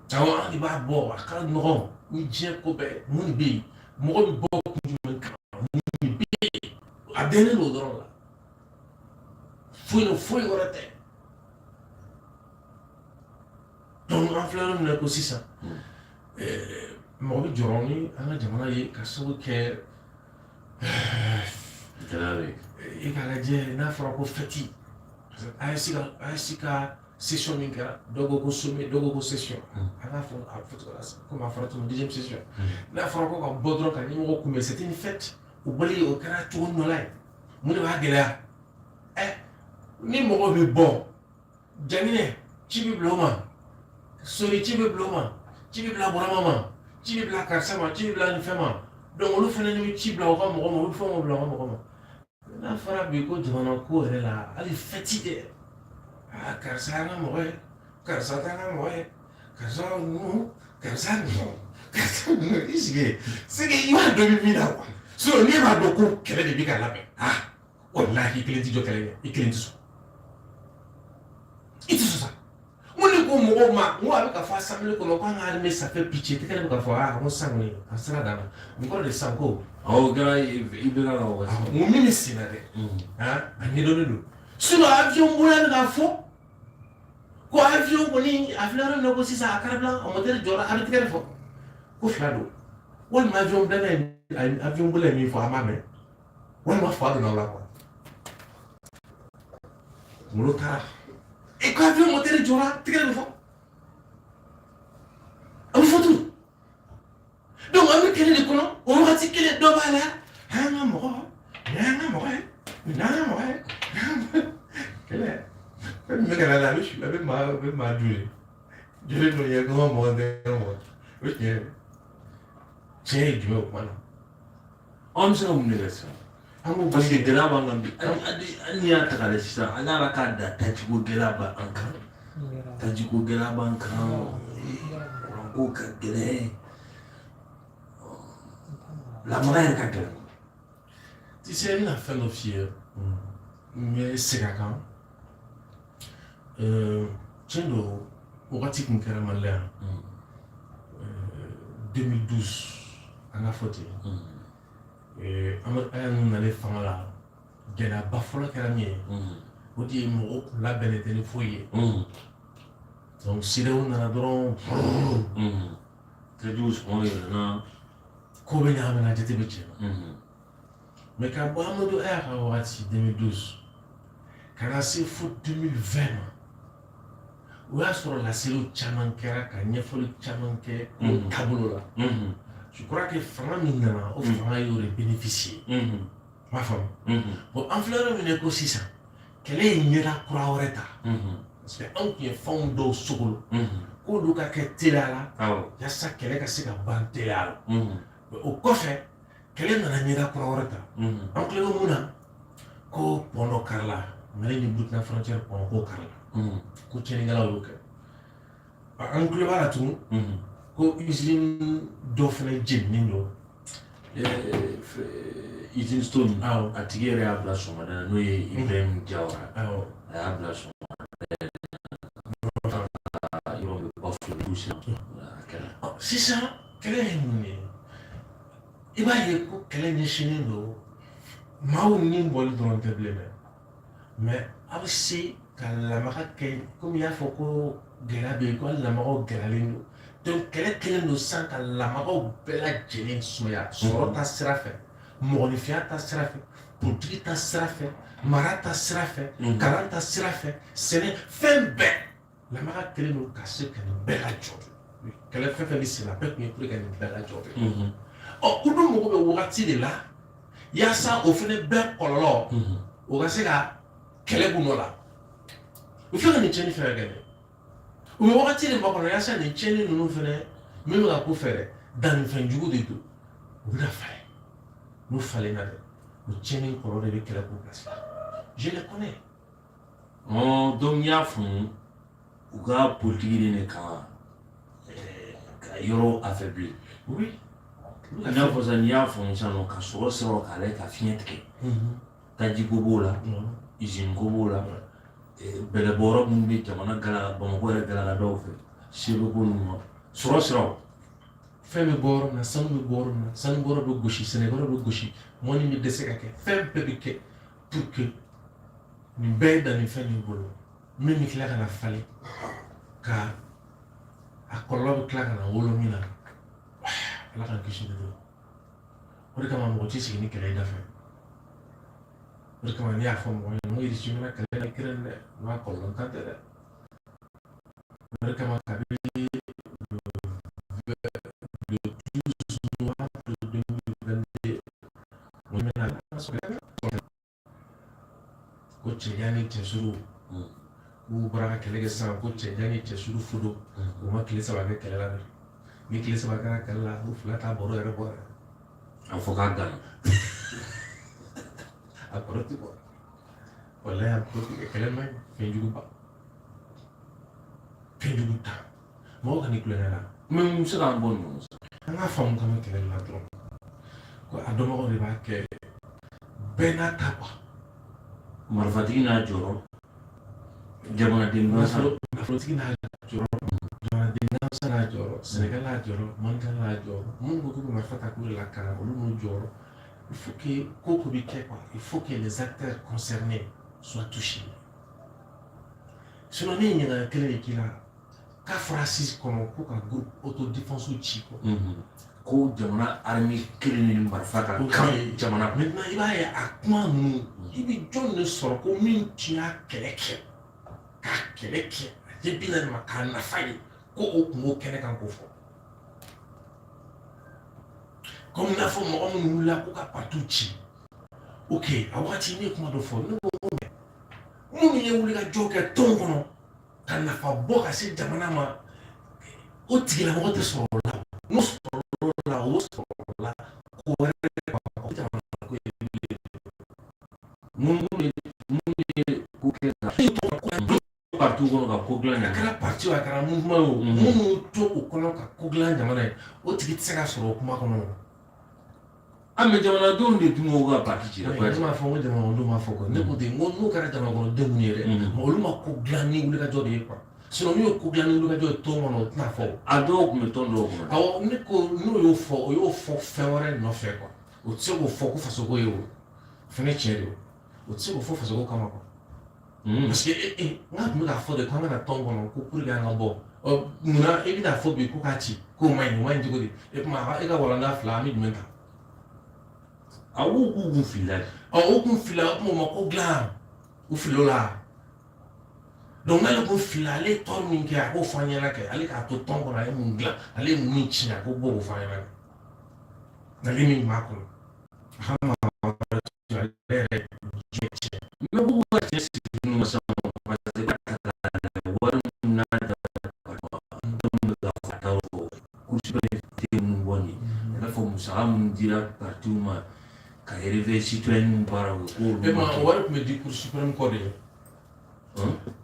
Awɔ, an de b'a bɔ, a ka nɔgɔn ni diɲɛ ko bɛɛ. Mun de bɛ yen? Mɔgɔ bɛ bɔ kun jumɛn kama? Mun de bɛ yen? A dɛnnen don o dɔrɔn la, foyi ni foyi wɛrɛ tɛ. Donc an filɛ yɔrɔ min na ko sisan, mɔgɔ bɛ jɔrɔ ni an ka jamana ye ka sababu kɛ gɛlɛya bɛ yen. E k'a lajɛ, n'a fɔra ko fɛti, AES ka session min kɛra, dɔw ko ko sommet, dɔw ko ko session, an k'a fɔ a fɔcogo la, komi a fɔra cogo min, deuxième session, n'a fɔra ko ka bɔ dɔrɔn ka ɲɛmɔgɔ kunbɛn, c'était une fête. O bɔli, o kɛra cogo dɔ la ye. Mun de b'a gɛlɛya? Ni mɔgɔ bɛ bɔ jaminɛ, ci bɛ bila o ma, sori ci bɛ bila o ma, ci bɛ bila Burama ma, ci bɛ bila karisa ma, ci bɛ bila nin fɛn ma. Donc olu fana bɛ ci bila u ka mɔgɔ ma, olu bɛ fɛnw bila u ka mɔgɔ ma. N'a fɔra bi ko jamana ko yɛrɛ la, hali fɛti tɛ, aa karisa y'an ka mɔgɔ ye, karisa t'an ka mɔgɔ ye, karisa ninnu, karisa ninnu, karisa ninnu, i sigi c'est que i b'a dɔn i bɛ min na quoi. Sinon n'e b'a dɔn ko kɛlɛ de bɛ ka labɛn, ah walahi, i kelen tɛ jɔ kɛlɛ ɲɛ, i kelen tɛ sɔn, i tɛ sɔn sa. N ko ne ko mɔgɔw ma, n ko a bɛ ka fɔ assemblée kɔnɔ ko an ka armée, ça fait pitié. Tɛgɛ bɛ ka fɔ, ah n ko san kɔni a sira d'an ma, nin kɔrɔ de sisan ko. Awɔ, o kɛra i bɛ ka waati. N ko min bɛ sen na dɛ, ah a ɲɛdɔnnen don. Sinon avion bonya bɛ k'a fɔ ko avion kɔni a filɛ yɔrɔ min na ko sisan a carburant, a moteur jɔra, a bɛ tigɛ de fɔ ko fila don, walima avion bilala ye, avion bolila ye min fɔ, an b'a mɛn, walima fa donna o la quoi. Kunkolo taara e ko avion moteur jɔra, tigɛ de bɛ fɔ, a bɛ fɔ tun. Donc an bɛ kɛlɛ de kɔnɔ o wagati kelen, dɔ b'a la an ka mɔgɔ, nin y'an ka mɔgɔ ye, nin y'an ka mɔgɔ ye. Kɛlɛ fɛn min bɛ ka na la, a bɛ su, a bɛ maa dun de joli dun ye, ko n ka mɔgɔ tɛ n ka mɔgɔ. O ye tiɲɛ ye, tiɲɛ ye jumɛn o kuma na? An bɛ se ka mun de kɛ sisan? An ko parce que gɛlɛya b'an kan bi. Hali n'i y'a ta k'a lajɛ sisan, an y'a k'a da tajiko gɛlɛya b'an kan, tajiko gɛlɛya b'an kan, kuranko ka gɛlɛn, lamara yɛrɛ ka gɛlɛn. Tu sais, n bɛna fɛn dɔ f'i ye, n bɛ segin a kan. Tiɲɛ don, wagati kun kɛra Mali la yan 2012, an ka fɔ ten, Amadu Aya ninnu nalen fanga la, gɛlɛyaba fɔlɔ kɛra min ye, o de ye mɔgɔw kun labɛnnen tɛ ni foyi ye. Donc CEDEAO nana dɔrɔn. Tajiw sɔngɔ yɛlɛnna. Ko bɛ ɲagamina, jate bɛ tiɲɛ. Mais ka bɔ Amadu Aya ka wagati 2012 ka na se fo 2020 ma, o y'a sɔrɔ laseliw caman kɛra ka ɲɛfɔli caman kɛ o taabolo la. Je crois que fanga min nana, o fanga y'o de bénéficier. I b'a faamu? Bon, an filɛ yɔrɔ min na ko sisan, kɛlɛ ye ɲɛda kura wɛrɛ ta, parce que anw tun ye fɛnw dɔw sogolo k'olu ka kɛ teliya la yaasa kɛlɛ ka se ka ban teliya la. O kɔfɛ, kɛlɛ nana ɲɛda kura wɛrɛ ta. An tulo bɛ mun na? Ko pont dɔ karila Mali ni Burukina frontière, pont ko karila, ko tiɲɛnikɛlaw y'o kɛ. An tulo b'a la tugun ko usine dɔ fana jeninen don. Usine Stone. Awɔ. A tigi yɛrɛ y'a bila sɔgɔmada la, n'o ye Ibrahim Jawara. Awɔ. A y'a bila sɔn yɔrɔ bɛ bafoué du sisan a kɛra. Sisan kɛlɛ ye mun ye? I b'a ye ko kɛlɛ ɲɛsinnen don maaw ni bɔli dɔrɔn tɛ bilen dɛ, mais a bɛ se ka lamaga kɛ komi i y'a fɔ ko gɛlɛya bɛ yen, ko hali lamagaw gɛlɛyalen don. Donc kɛlɛ kɛlen don sisan ka lamagaw bɛɛ lajɛlen sumaya, sɔrɔ ta sira fɛ, mɔgɔninfinya ta sira fɛ, politiki ta sira fɛ, mara ta sira fɛ, kalan ta sira fɛ, sɛnɛ, fɛn bɛɛ. Lamaga kɛlen don ka se ka nin bɛɛ lajɔ. Kɛlɛ fɛn fɛn bɛ sen na, a bɛɛ tun ye pour que ka nin bɛɛ lajɔ. Ɔ, u dun mago bɛ wagati de la yaasa o fana bɛɛ kɔlɔlɔ o ka se ka kɛlɛ b'u nɔ la. U filɛ ka nin tiɲɛni fɛn fɛn kɛ dɛ, u bɛ wagati de makɔnɔ yaasa nin tiɲɛni ninnu fana min bɛ ka k'u fɛ dɛ, dannifɛn jugu de don, u bɛna falen. N'u falenna dɛ, o tiɲɛni kɔlɔlɔ de bɛ kɛlɛ k'u place la. Je les connais. Donc n y'a faamu, u ka politiki de kama ka yɔrɔ affaiblir. Oui. I n'a fɔ sisan, n'i y'a faamu sisan nɔ, ka sɔrɔ siraw k'a lajɛ ka fiɲɛ tigɛ, tajiko b'o la, usine ko b'o la, bɛlɛbɔyɔrɔ minnu bɛ jamana gala, Bamakɔ yɛrɛ galakadaw fɛ, Sebeko ninnu ma, sɔrɔ siraw. Fɛn bɛ bɔ yɔrɔ min na, sanu bɛ bɔ yɔrɔ min na, sanu bɔyɔrɔ bɛ gosi, sɛnɛkɛyɔrɔ bɛ gosi, mɔni bɛ dɛsɛ ka kɛ, fɛn bɛɛ bɛ kɛ pour que nin bɛɛ ye dannifɛn de bolo min bɛ tila ka na falen, ka a kɔlɔlɔ bɛ tila ka na wolo min na. Ala k'an kisi de don. O de kama mɔgɔ t'i sigi ni kɛlɛ ye da fɛ. O de kama ne y'a fɔ mɔgɔ ɲɛna n ko Irisi bɛna kɛlɛ la Ukraine dɛ, n b'a kɔlɔlɔ tan tɛ dɛ. O de kama kabi le 12 novembre 2022, o bɛna ko cɛjan ni cɛsuru k'u bɔra ka kɛlɛ kɛ sisan, ko cɛjan ni cɛsuru fodo, u ma tile 3 kɛ kɛlɛ la dɛ. Ni tile 3 kɛra kɛlɛ la, u fila t'a baro yɛrɛ bɔ yɛrɛ. A fɔ k'a gana. A baro ti bɔ, walayi a baro ti kɛ. Kɛlɛ man ɲi, fɛn juguba, fɛn jugu ta, mɔgɔ ka n'i kulonkɛ la. Mais mun bɛ se k'an bɔ nin kɔnɔ sisan? An k'a faamu k'an bɛ kɛlɛ la dɔrɔn, ko a dɔnbagaw de b'a kɛ, bɛɛ n'a ta quoi. Marifatigi n'a jɔyɔrɔ, jamanaden gansan. Nafolotigi n'a jɔyɔrɔ, jamanaden gansan n'a jɔyɔrɔ, sɛnɛkɛla n'a jɔyɔrɔ, maninka n'a jɔyɔrɔ, minnu ko k'u bɛ marifa ta k'u lakana, olu n'u jɔyɔrɔ. Il faut que ko ko bɛ kɛ quoi, il faut que les acteurs concernés soient touchés. Sinon ne ye ɲininkali kelen de k'i la, k'a fɔra assise kɔnɔ ko ka groupe autodéfense ci quoi. Ko jamana armée kelen ni marifa ka kan jamana. Maintenant i b'a ye a kuma ninnu, i bɛ jɔn de sɔrɔ ko min tun y'a kɛlɛ kɛ, k'a kɛlɛ kɛ a ɲɛ 40 ma k'a nafa ye, ko o tun b'o kɛnɛ kan k'o fɔ? Komi n'a fɔ mɔgɔ minnu wulila ko ka parti ci, ok, a wagati ne ye kuma dɔ fɔ, ne ko ko minnu ye wulikajɔ kɛ tɔn kɔnɔ ka nafa bɔ ka se jamana ma, o tigilamɔgɔ tɛ sɔrɔ o la. N'o sɔrɔ o la, o sɔrɔ o la ko wɛrɛ o jamana ko ye bilen. Mun ye ko kɛ ka parti kɔnɔ ka ko dilan? A kɛra parti o, a kɛra mouvement ye o, minnu to o kɔnɔ ka ko dilan jamana ye, o tigi tɛ se ka sɔrɔ o kuma kɔnɔ. An bɛ jamanadenw de dun ko ka parti ci. Ne m'a fɔ ko jamanadenw m'a fɔ quoi. Ne ko ten, n ko n'o kɛra jamana kɔnɔdenw ye dɛ, mais olu ma ko dilan ni wulikajɔ de ye quoi. Sinon n'u ye ko dilan ni wulikajɔ ye tɔn kɔnɔ, o tɛna fɔ o. A dɔw tun bɛ tɔn dɔw kɔnɔ. Awɔ, ne ko n'o y'o fɔ, o y'o fɔ fɛn wɛrɛ nɔfɛ quoi. O tɛ se k'o fɔ ko fasoko ye, o fɛnɛ tiɲɛ de o. O tɛ se k'o fɔ fasoko kama quoi. Parce que e n k'a tun bɛ k'a fɔ de k'an ka na tɔn kɔnɔ ko pour que an ka bɔ. Ɔ, munna i bɛna fɔ bi ko k'a ci, k'o man ɲi? O man ɲi cogo di? E kuma e ka walanda fila, an bɛ jumɛn ta? A ko k'u kun filila de. Ɔ, o kun filila, o tuma o ma ko dilan, u filila o la. Donc n'ale kun filila, ale ye tɔn min kɛ, a k'o fɔ an ɲɛna kɛ, ale k'a to tɔn kɔnɔ, a ye mun dilan, ale ye mun tiɲɛ, a k'o bɔ k'o fɔ an ɲɛna kɛ. Ale min b'a kɔnɔ, a ka maa wɛrɛ to ale yɛrɛ diɲɛ tiɲɛ. Mais k'u ka cɛ sigi ma sisan, parce que ka ta k'a lajɛ, wari min n'a da bɛ ka fɔ a taw fɔ, cour suprême tɛ minnu bɔ nin ye, i n'a fɔ musaka minnu dira partiw ma ka réveil citoyen baaraw kɛ, k'olu E ma ma kɛ. O wari tun bɛ di Cour suprême kɔ de ye.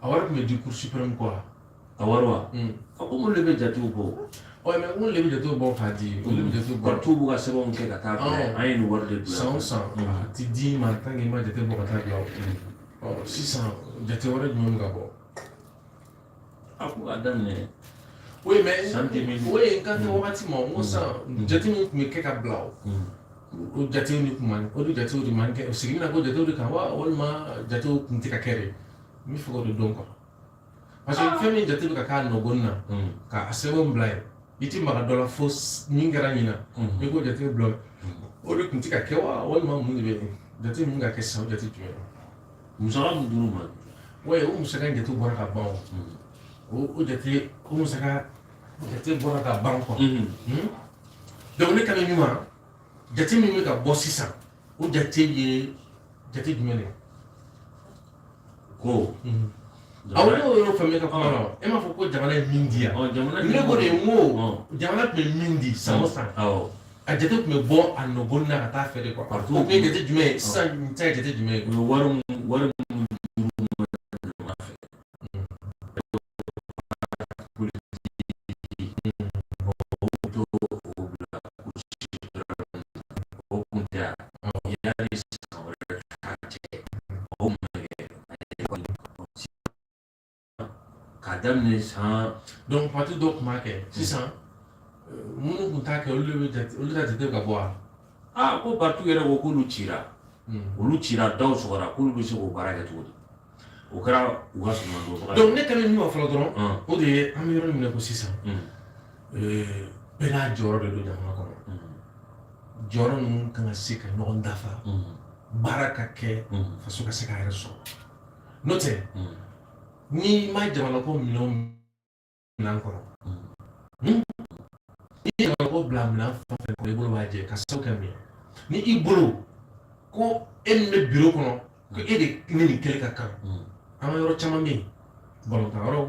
A wari tun bɛ di Cour suprême kɔ wa? A wari wa? A ko olu de bɛ jatew bɔ. Ɔ, mais olu de bɛ jatew bɔ k'a di, olu de bɛ jatew bɔ. Partiw b'u ka sɛbɛnw kɛ ka taa bila, an ye nin wari de bila. San o san, a ti d'i ma tant que i ma jate bɔ ka taa bila o. Ɔ, sisan Jate wɛrɛ jumɛn bɛ ka bɔ? A ko k'a daminɛ. Oui, mais San 2000. Oui, n kan tɛ wagati ma. N ko sisan, jate min tun bɛ kɛ ka bila, o jatew ni kun man, o de jatew de man kɛ. Segin bɛna k'o jatew de kan wa, walima jatew tun tɛ ka kɛ de? N bɛ fɛ k'o de dɔn quoi, parce que fɛn min jate bɛ ka k'a nɔgɔn na ka a sɛbɛnw bila yen, i ti maga dɔ la fo min kɛra ɲinan, i k'o jate bila, o de tun tɛ ka kɛ wa, walima mun de bɛ yen? Jate min ka kɛ sisan, o jate jumɛn? Musaka min dir'u ma. Oui, o musaka in jate bɔra ka ban. O jate, o musaka jate bɔra ka ban quoi. Donc ne kan bɛ min ma, jate min bɛ ka bɔ sisan, o jate ye jate jumɛn de ye? Ko Awɔ, ne y'o yɔrɔ faamuya ka kuma la. E m'a fɔ ko jamana ye min di yan? Jamana Ne ko de, n ko jamana tun bɛ min di san o san, a jate tun bɛ bɔ a nɔgɔn na ka taa fɛ de quoi. Partout. O tun ye jate jumɛn ye? Sisan nin ta ye jate jumɛn ye? U ye wari mun dir'u ma jamana fɛ, politique o t'o o bila ko o kun tɛ yan yanni san wɛrɛ ta cɛ, o kun bɛ kɛ k'a daminɛ san. Donc parti dɔw tun b'a kɛ, sisan minnu tun t'a kɛ, olu de bɛ jate, olu ka jate bɛ ka bɔ wa? Aa, ko parti yɛrɛ ko k'olu cira, olu cira, daw sɔgɔra, k'olu bɛ se k'o baara kɛ cogo di? O kɛra u ka suman. Donc ne kan bɛ min ma fɔlɔ dɔrɔn, o de ye an bɛ yɔrɔ min na ko sisan, bɛɛ n'a jɔyɔrɔ de don jamana kɔnɔ. Jɔyɔrɔ ninnu kan ka se ka ɲɔgɔn dafa, baara ka kɛ, faso ka se k'a yɛrɛ sɔrɔ. N'o tɛ, n'i ma jamana ko minɛnw minɛn kɔnɔ, n'i ye jamana ko bila minɛn fɛn fɛn kɔnɔ, i bolo b'a jɛ. Ka sababu kɛ mun ye? Ni i bolo ko e min bɛ biro kɔnɔ, ko e de ni nin kɛli ka kan, an ka yɔrɔ caman bɛ yen, balontan yɔrɔw,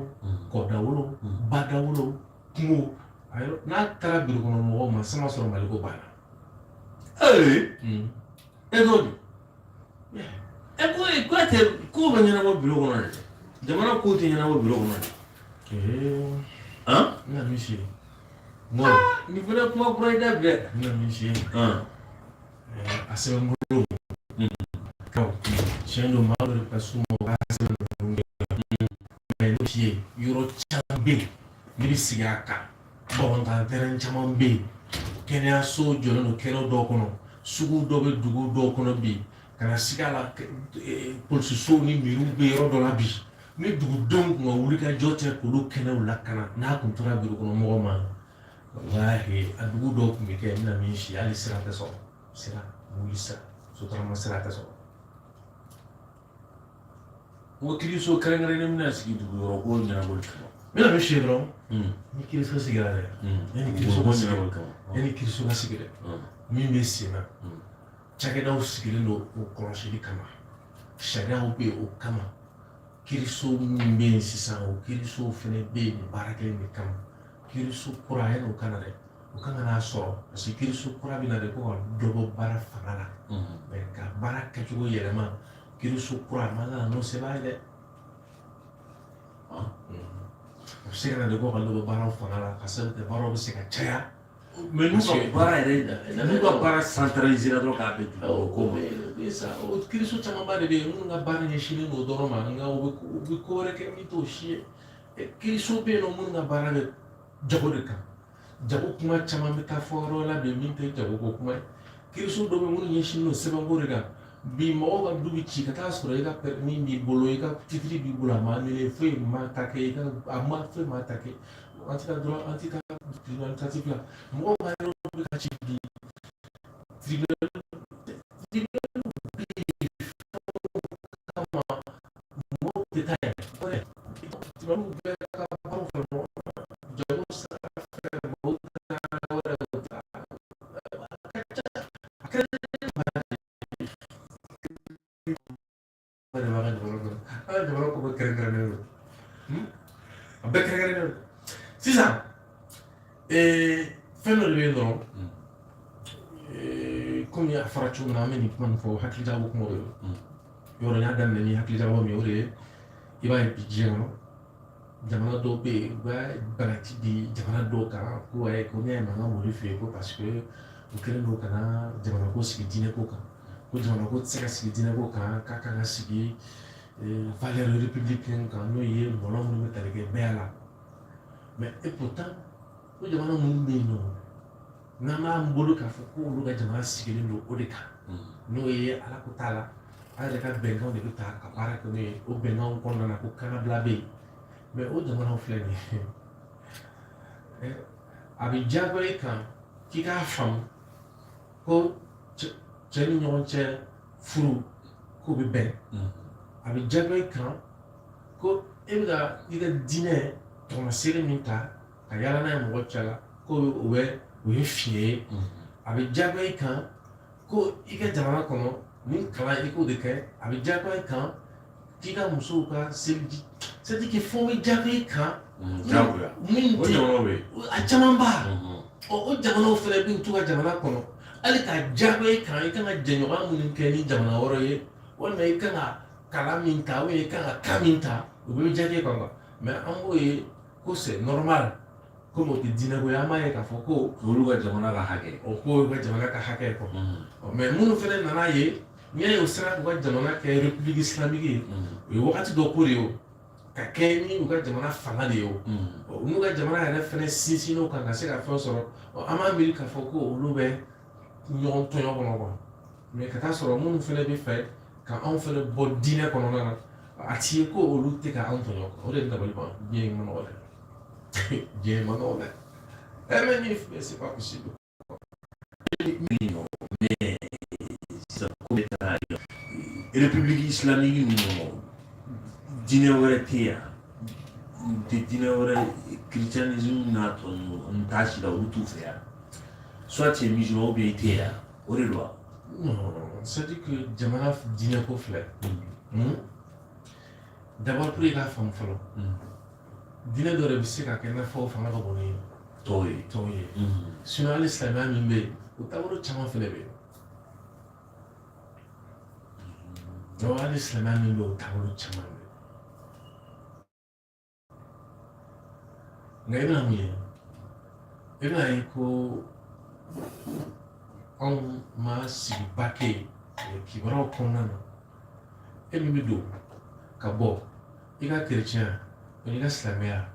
kɔdawolo, badawolo, kungo, a yɔrɔ n'a taara biro kɔnɔ mɔgɔw ma, sama sɔrɔ Mali ko banna. Ee, e t'o di e ko ko tɛ ko bɛ ɲɛnabɔ biro kɔnɔ dɛ, jamana ko tɛ ɲɛnabɔ biro kɔnɔ dɛ. Han. N bɛna min f'i ye, n ko Nin fana kuma kura ye da bi dɛ. N bɛna min f'i ye, a sɛbɛn bolo tiɲɛ don, maa dɔ de ka s'u ma, u b'a sɛbɛn ninnu kɛ, mais n'o f'i ye, yɔrɔ caman bɛ yen, ne bɛ sigi a kan, balontan terrain caman bɛ yen, kɛnɛyaso jɔlen don kɛnɛ dɔw kɔnɔ, sugu dɔ bɛ dugu dɔw kɔnɔ bi, ka na sigi a la, polisisow ni miriw bɛ yɔrɔ dɔ la bi. Ni dugudenw tun ka wuli ka jɔ tɛ k'olu kɛnɛw lakana, n'a tun tora biro kɔnɔ mɔgɔ ma, walahi, a dugu dɔw tun bɛ kɛ, n bɛna min f'i ye, hali sira tɛ sɔrɔ, sira wuli sira, sotarama sira tɛ sɔrɔ. N ko kiiriso kɛrɛnkɛrɛnnen bɛna sigi dugu yɔrɔ ko ɲɛnabɔli kama. N bɛna min f'i ye dɔrɔn, ni kiiriso sigira dɛ, yanni kiiriso ko ka sigi, ɲɛnabɔli kama. Yanni kiiriso ka sigi dɛ, min bɛ sen na, cakɛdaw sigilen don o kɔlɔsili kama, sariyaw bɛ yen o kama. Kiiriso min bɛ yen sisan, o kiirisow fana bɛ yen nin baara kelen de kama. Kiiriso kura, yanni o ka na dɛ, o kan ka n'a sɔrɔ, parce que kiiriso kura bɛ na de ko ka dɔ bɔ baara fanga la, mais ka baara kɛcogo yɛlɛma. Kiiriso kura a man kan ka n'o sɛbɛn ye dɛ. A bɛ se ka na de ko ka dɔ bɔ baaraw fanga la, ka sababu kɛ baaraw bɛ se ka caya. Mais n'u ka baara yɛrɛ, n'u ka baara centralisé dɔrɔn k'a bɛn dugu ko ma. O sa, o kiiriso camanba de bɛ yen minnu ka baara ɲɛsinnen don o dɔrɔn ma, nka u bɛ ko wɛrɛ kɛ min t'o si ye. Kiiriso bɛ yen nɔ minnu ka baara bɛ jago de kan, jago kuma caman bɛ taa fɔ yɔrɔ la bi min tɛ jago ko kuma ye. Kiiriso dɔ bɛ yen minnu ɲɛsinnen don sɛbɛnko de kan. Bi mɔgɔw ka du bɛ ci ka taa sɔrɔ i ka permis b'i bolo, i ka titre b'i bolo, a ma annulé, foyi ma ta kɛ, i ka a ma foyi ma ta kɛ, an tɛ ka droit, an tɛ ka tribunal administratif la, mɔgɔw ka yɔrɔ bɛ ka ci bi, tribunal bɛ yen kama, mɔgɔw tɛ taa yen. Tribunal bɛɛ ka baaraw fɛ, mɔgɔ jago sira fɛ, mɔgɔw taa wɛrɛ, a ka ca, a kɛra de b'an ka jamana kɔnɔ. An ka jamana ko bɛɛ kɛrɛnkɛrɛnnen don, a bɛɛ kɛrɛnkɛrɛnnen don. Sisan fɛn dɔ de bɛ yen dɔrɔn, komi a fɔra cogo min na, an bɛ nin kuma nin fɔ, hakilijagabɔ kuma de don. Yɔrɔ n y'a daminɛ ni hakilijagabɔ min ye, o de ye, i b'a ye bi diɲɛ kɔnɔ, jamana dɔw bɛ yen, u bɛ bagaji di jamana dɔw kan ko ayi, ko ne ye mankan b'olu fɛ yen, ko parce que u kɛlen don ka na jamana ko sigi diinɛ ko kan, ko jamana ko tɛ se ka sigi diinɛ ko kan, k'a kan ka sigi valeur républicaine kan, n'o ye mɔlɔ minnu bɛ tali kɛ bɛɛ la. Mais et pourtant, o jamana minnu bɛ yen nɔ, n'an b'an bolo k'a fɔ ko olu ka jamana sigilen don o de kan, n'o ye ala ko t'a la, an yɛrɛ ka bɛnkanw de bɛ ta ka baara kɛ n'o ye, o bɛnkanw kɔnɔna na ko kannabila bɛ yen. Mais o jamanaw filɛ nin ye, a bɛ diyagoya i kan k'i k'a faamu ko cɛ ni ɲɔgɔn cɛ furu k'o bɛ bɛn. A bɛ diyagoya i kan ko e bɛ ka i ka diinɛ tɔgɔmaseere min ta ka yaala n'a ye mɔgɔ cɛ la, ko o bɛ o ye fiɲɛ ye. A bɛ diyagoya i kan ko i ka jamana kɔnɔ nin kalan i k'o de kɛ. A bɛ diyagoya i kan k'i ka musow ka seliji, c'est à dire que fɛnw bɛ diyagoya i kan. Diyagoya. Min O tɛ jamanaw bɛ yen. A caman ba ɔ, o jamanaw fɛnɛ bɛ t'u ka jamana kɔnɔ, hali ka diyagoya i kan i kan ka jɛɲɔgɔnya minnu kɛ ni jamana wɛrɛ ye, walima i kan ka kalan min ta, i kan ka kan min ta, o bɛɛ bɛ diyagoya i kan quoi. Mais an b'o ye ko c'est normal, komi o tɛ diinɛ ko ye, an b'a ye k'a fɔ ko olu ka jamana ka hakɛ. O ko ka jamana ka hakɛ ye quoi. Mais minnu fɛnɛ nana ye, n'i y'a ye o sera k'u ka jamana kɛ république islamique ye, o ye wagati dɔ ko de ye, o ka kɛ ni u ka jamana fanga de ye. O n'u ka jamana yɛrɛ fɛnɛ sinsin o kan ka se ka fɛn sɔrɔ, an b'a miiri k'a fɔ ko olu bɛ ɲɔgɔn tɔɲɔ kɔnɔ quoi. Mais ka taa sɔrɔ minnu fɛnɛ bɛ fɛ ka anw fɛnɛ bɔ diinɛ kɔnɔna na, a ti ye ko olu tɛ ka anw tɔɲɔ. O de ye dabali ban. Diɲɛ in ma nɔgɔ dɛ, diɲɛ in ma nɔgɔ dɛ. Ɛ, mais ni c'est pas possible. Mais sisan ko bɛ taa république islamique ninnu kɔnɔ, diinɛ wɛrɛ tɛ yan, n tɛ diinɛ wɛrɛ, christianisme n'a tɔ ninnu, n t'a si la, olu t'u fɛ yan. Soit tu es musulman ou bien i tɛ yan, o de don wa? Non, c'est-à-dire que jamana diinɛ ko filɛ. D'abord, pour i k'a faamu fɔlɔ, diinɛ dɔ de bɛ se ka kɛ i n'a fɔ o fanga ka bon ni tɔw ye. Tɔw ye. Sinon hali silamɛya min bɛ yen, o taabolo caman fɛnɛ bɛ yen. Donc hali silamɛya min bɛ yen, o taabolo caman bɛ yen. Nka i bɛna mun ye? I bɛna ye ko anw ma sigiba kɛ yen kibaruyaw kɔnɔna na. E min bɛ don ka bɔ i ka kerecɛnya i ka silamɛya,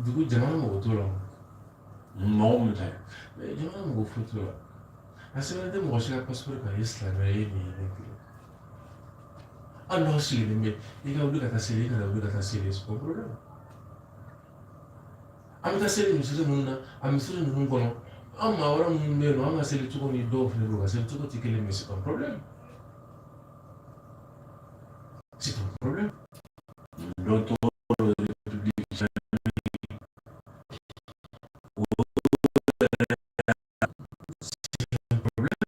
dugu jamana mɔgɔ t'o la. Mɔgɔ min ta ye. Jamana mɔgɔ foyi t'o la. A sɛbɛnnen tɛ mɔgɔ si ka passeport kan i ye silamɛ ye, nin ye nin kelen. Hali n'aw sigilen bɛ, i ka wuli ka taa seli, i kana wuli ka taa seli, c'est pas problème. An bɛ taa seli misiri minnu na, a misiri ninnu kɔnɔ, an maa wɛrɛ minnu bɛ yen nɔ, an ka seli cogo ni dɔw fana bɛ yen, u ka seli cogo tɛ kelen, mais c'est pas problème, c'est un problème. Dɔ tɔgɔ république islamique. C'est un problème.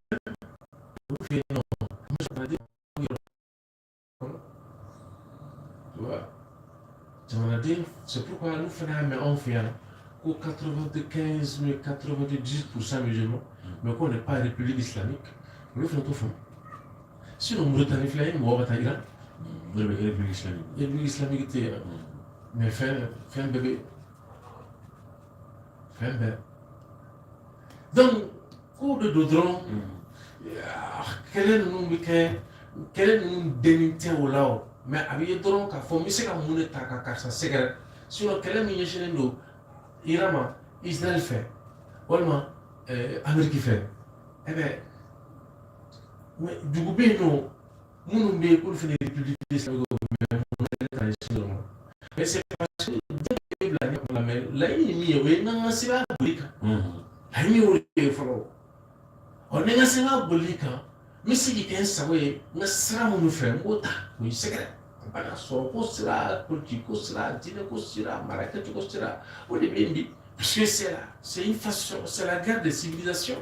Olu fɛ yen nɔ, jamanaden, tu vois, jamanaden, c'est pourquoi nous fana y'a mɛn anw fɛ yan ko 95 mais 98% musulmans, mais qu'on n'est pas république islamique. Olu fana t'o faamu. Sinon Mauritanie filɛ, e mɔgɔ ka taa Iran. O de bɛ république islamique. République islamique tɛ yen, mais fɛn bɛɛ bɛ fɛn bɛɛ. Donc kow de don dɔrɔn. Kɛlɛ ninnu bɛ kɛ, kɛlɛ ninnu denni tɛ o la o, mais a bɛ ye dɔrɔn k'a fɔ n bɛ se ka mun de ta ka karisa sɛgɛrɛ. Sinon kɛlɛ min ɲɛsinnen don Iran ma Israël fɛ walima Amérique fɛ, eh ben, mais dugu bɛ yen nɔ minnu bɛ yen k'olu fana ye république islamique, mais mun ta ɲɛsin dɔrɔn ma. Mais c'est parce que den bɛ bila ɲɛ la, mais laɲini ye min ye, o ye n ka sebaaya boli kan. Laɲini y'o de ye fɔlɔ. Ɔ, ni n ka sebaaya boli kan, n bɛ se k'i kɛ n sago ye n ka sira minnu fɛ, n b'o ta k'o sɛgɛrɛ. A b'a sɔrɔ ko sira, politique ko sira, diinɛ ko sira, mara kɛcogo sira, o de bɛ yen bi, parce que c'est une façon, c'est la guerre des civilisations.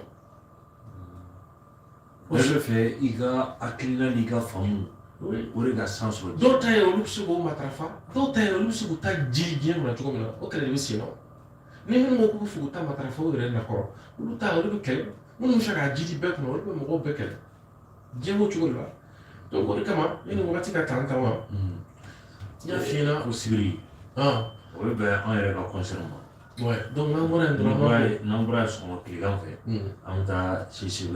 Bɛɛ bɛ fɛ i ka hakilina n'i ka faamu o de ka san sɔrɔ. Dɔw ta ye olu bɛ se k'o matarafa, dɔw ta ye olu bɛ se k'u ta jiri diɲɛ kɔnɔ cogo min na, o kɛlɛ de bɛ sen na. Ni minnu ko k'u bɛ fɛ k'u ta matarafa o yɛrɛ nakɔrɔ, olu ta olu bɛ kɛlɛ. Minnu bɛ fɛ k'a jiri bɛɛ kunna, olu bɛ mɔgɔw bɛɛ kɛlɛ. Diɲɛ b'o cogo de la. Donc o de kama ne ni wagati ka taa n ta ma, n y'a f'i ɲɛna. Ko sibiri, o bɛ bɛn an yɛrɛ ka concert ma. Ouais, donc n'an bɔra yen dɔrɔn, an b'a fɔ n'an bɔra yen sɔgɔma tilegan fɛ, an bɛ taa CCB